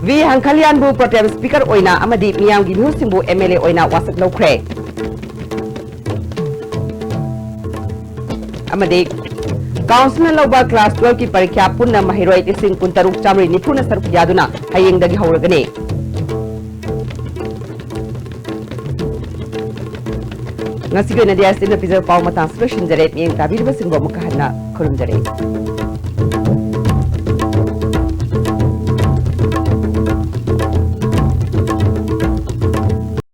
V ꯍꯪꯈꯜꯌꯥꯟꯕꯨ pro tem speaker ꯑꯣꯏꯅ ꯑꯃꯗꯤ ꯃꯤꯌꯥꯝꯒꯤ ꯃꯤꯍꯨꯠꯁꯤꯡꯕꯨ M L A ꯑꯣꯏꯅ ꯋꯥꯁꯛ ꯂꯧꯈ꯭ꯔꯦ꯫ ꯑꯃꯗꯤ councilꯅ ꯂꯧꯕ class twelve ꯀꯤ ꯄꯔꯤꯈ꯭ꯌꯥ ꯄꯨꯟꯅ ꯃꯍꯩꯔꯣꯏ ꯂꯤꯁꯤꯡ ꯀꯨꯟꯇꯔꯨꯛ ꯆꯥꯃꯔꯤ ꯅꯤꯐꯨꯅ ꯁꯔꯨꯛ ꯌꯥꯗꯨꯅ ꯍꯌꯦꯡꯗꯒꯤ ꯍꯧꯔꯒꯅꯤ꯫ ꯉꯁꯤꯒꯤ ꯑꯣꯏꯅꯗꯤ ꯑꯁꯤꯅ ꯄꯤꯖꯕ ꯄꯥꯎ ꯃꯇꯥꯡꯁꯤ ꯂꯣꯏꯁꯤꯟꯖꯔꯦ꯫ ꯃꯤꯠꯌꯦꯡ ꯇꯥꯕꯤꯔꯤꯕꯁꯤꯡꯕꯨ ꯑꯃꯨꯛꯀ ꯍꯟꯅ ꯈꯨꯔꯨꯝꯖꯔꯤ꯫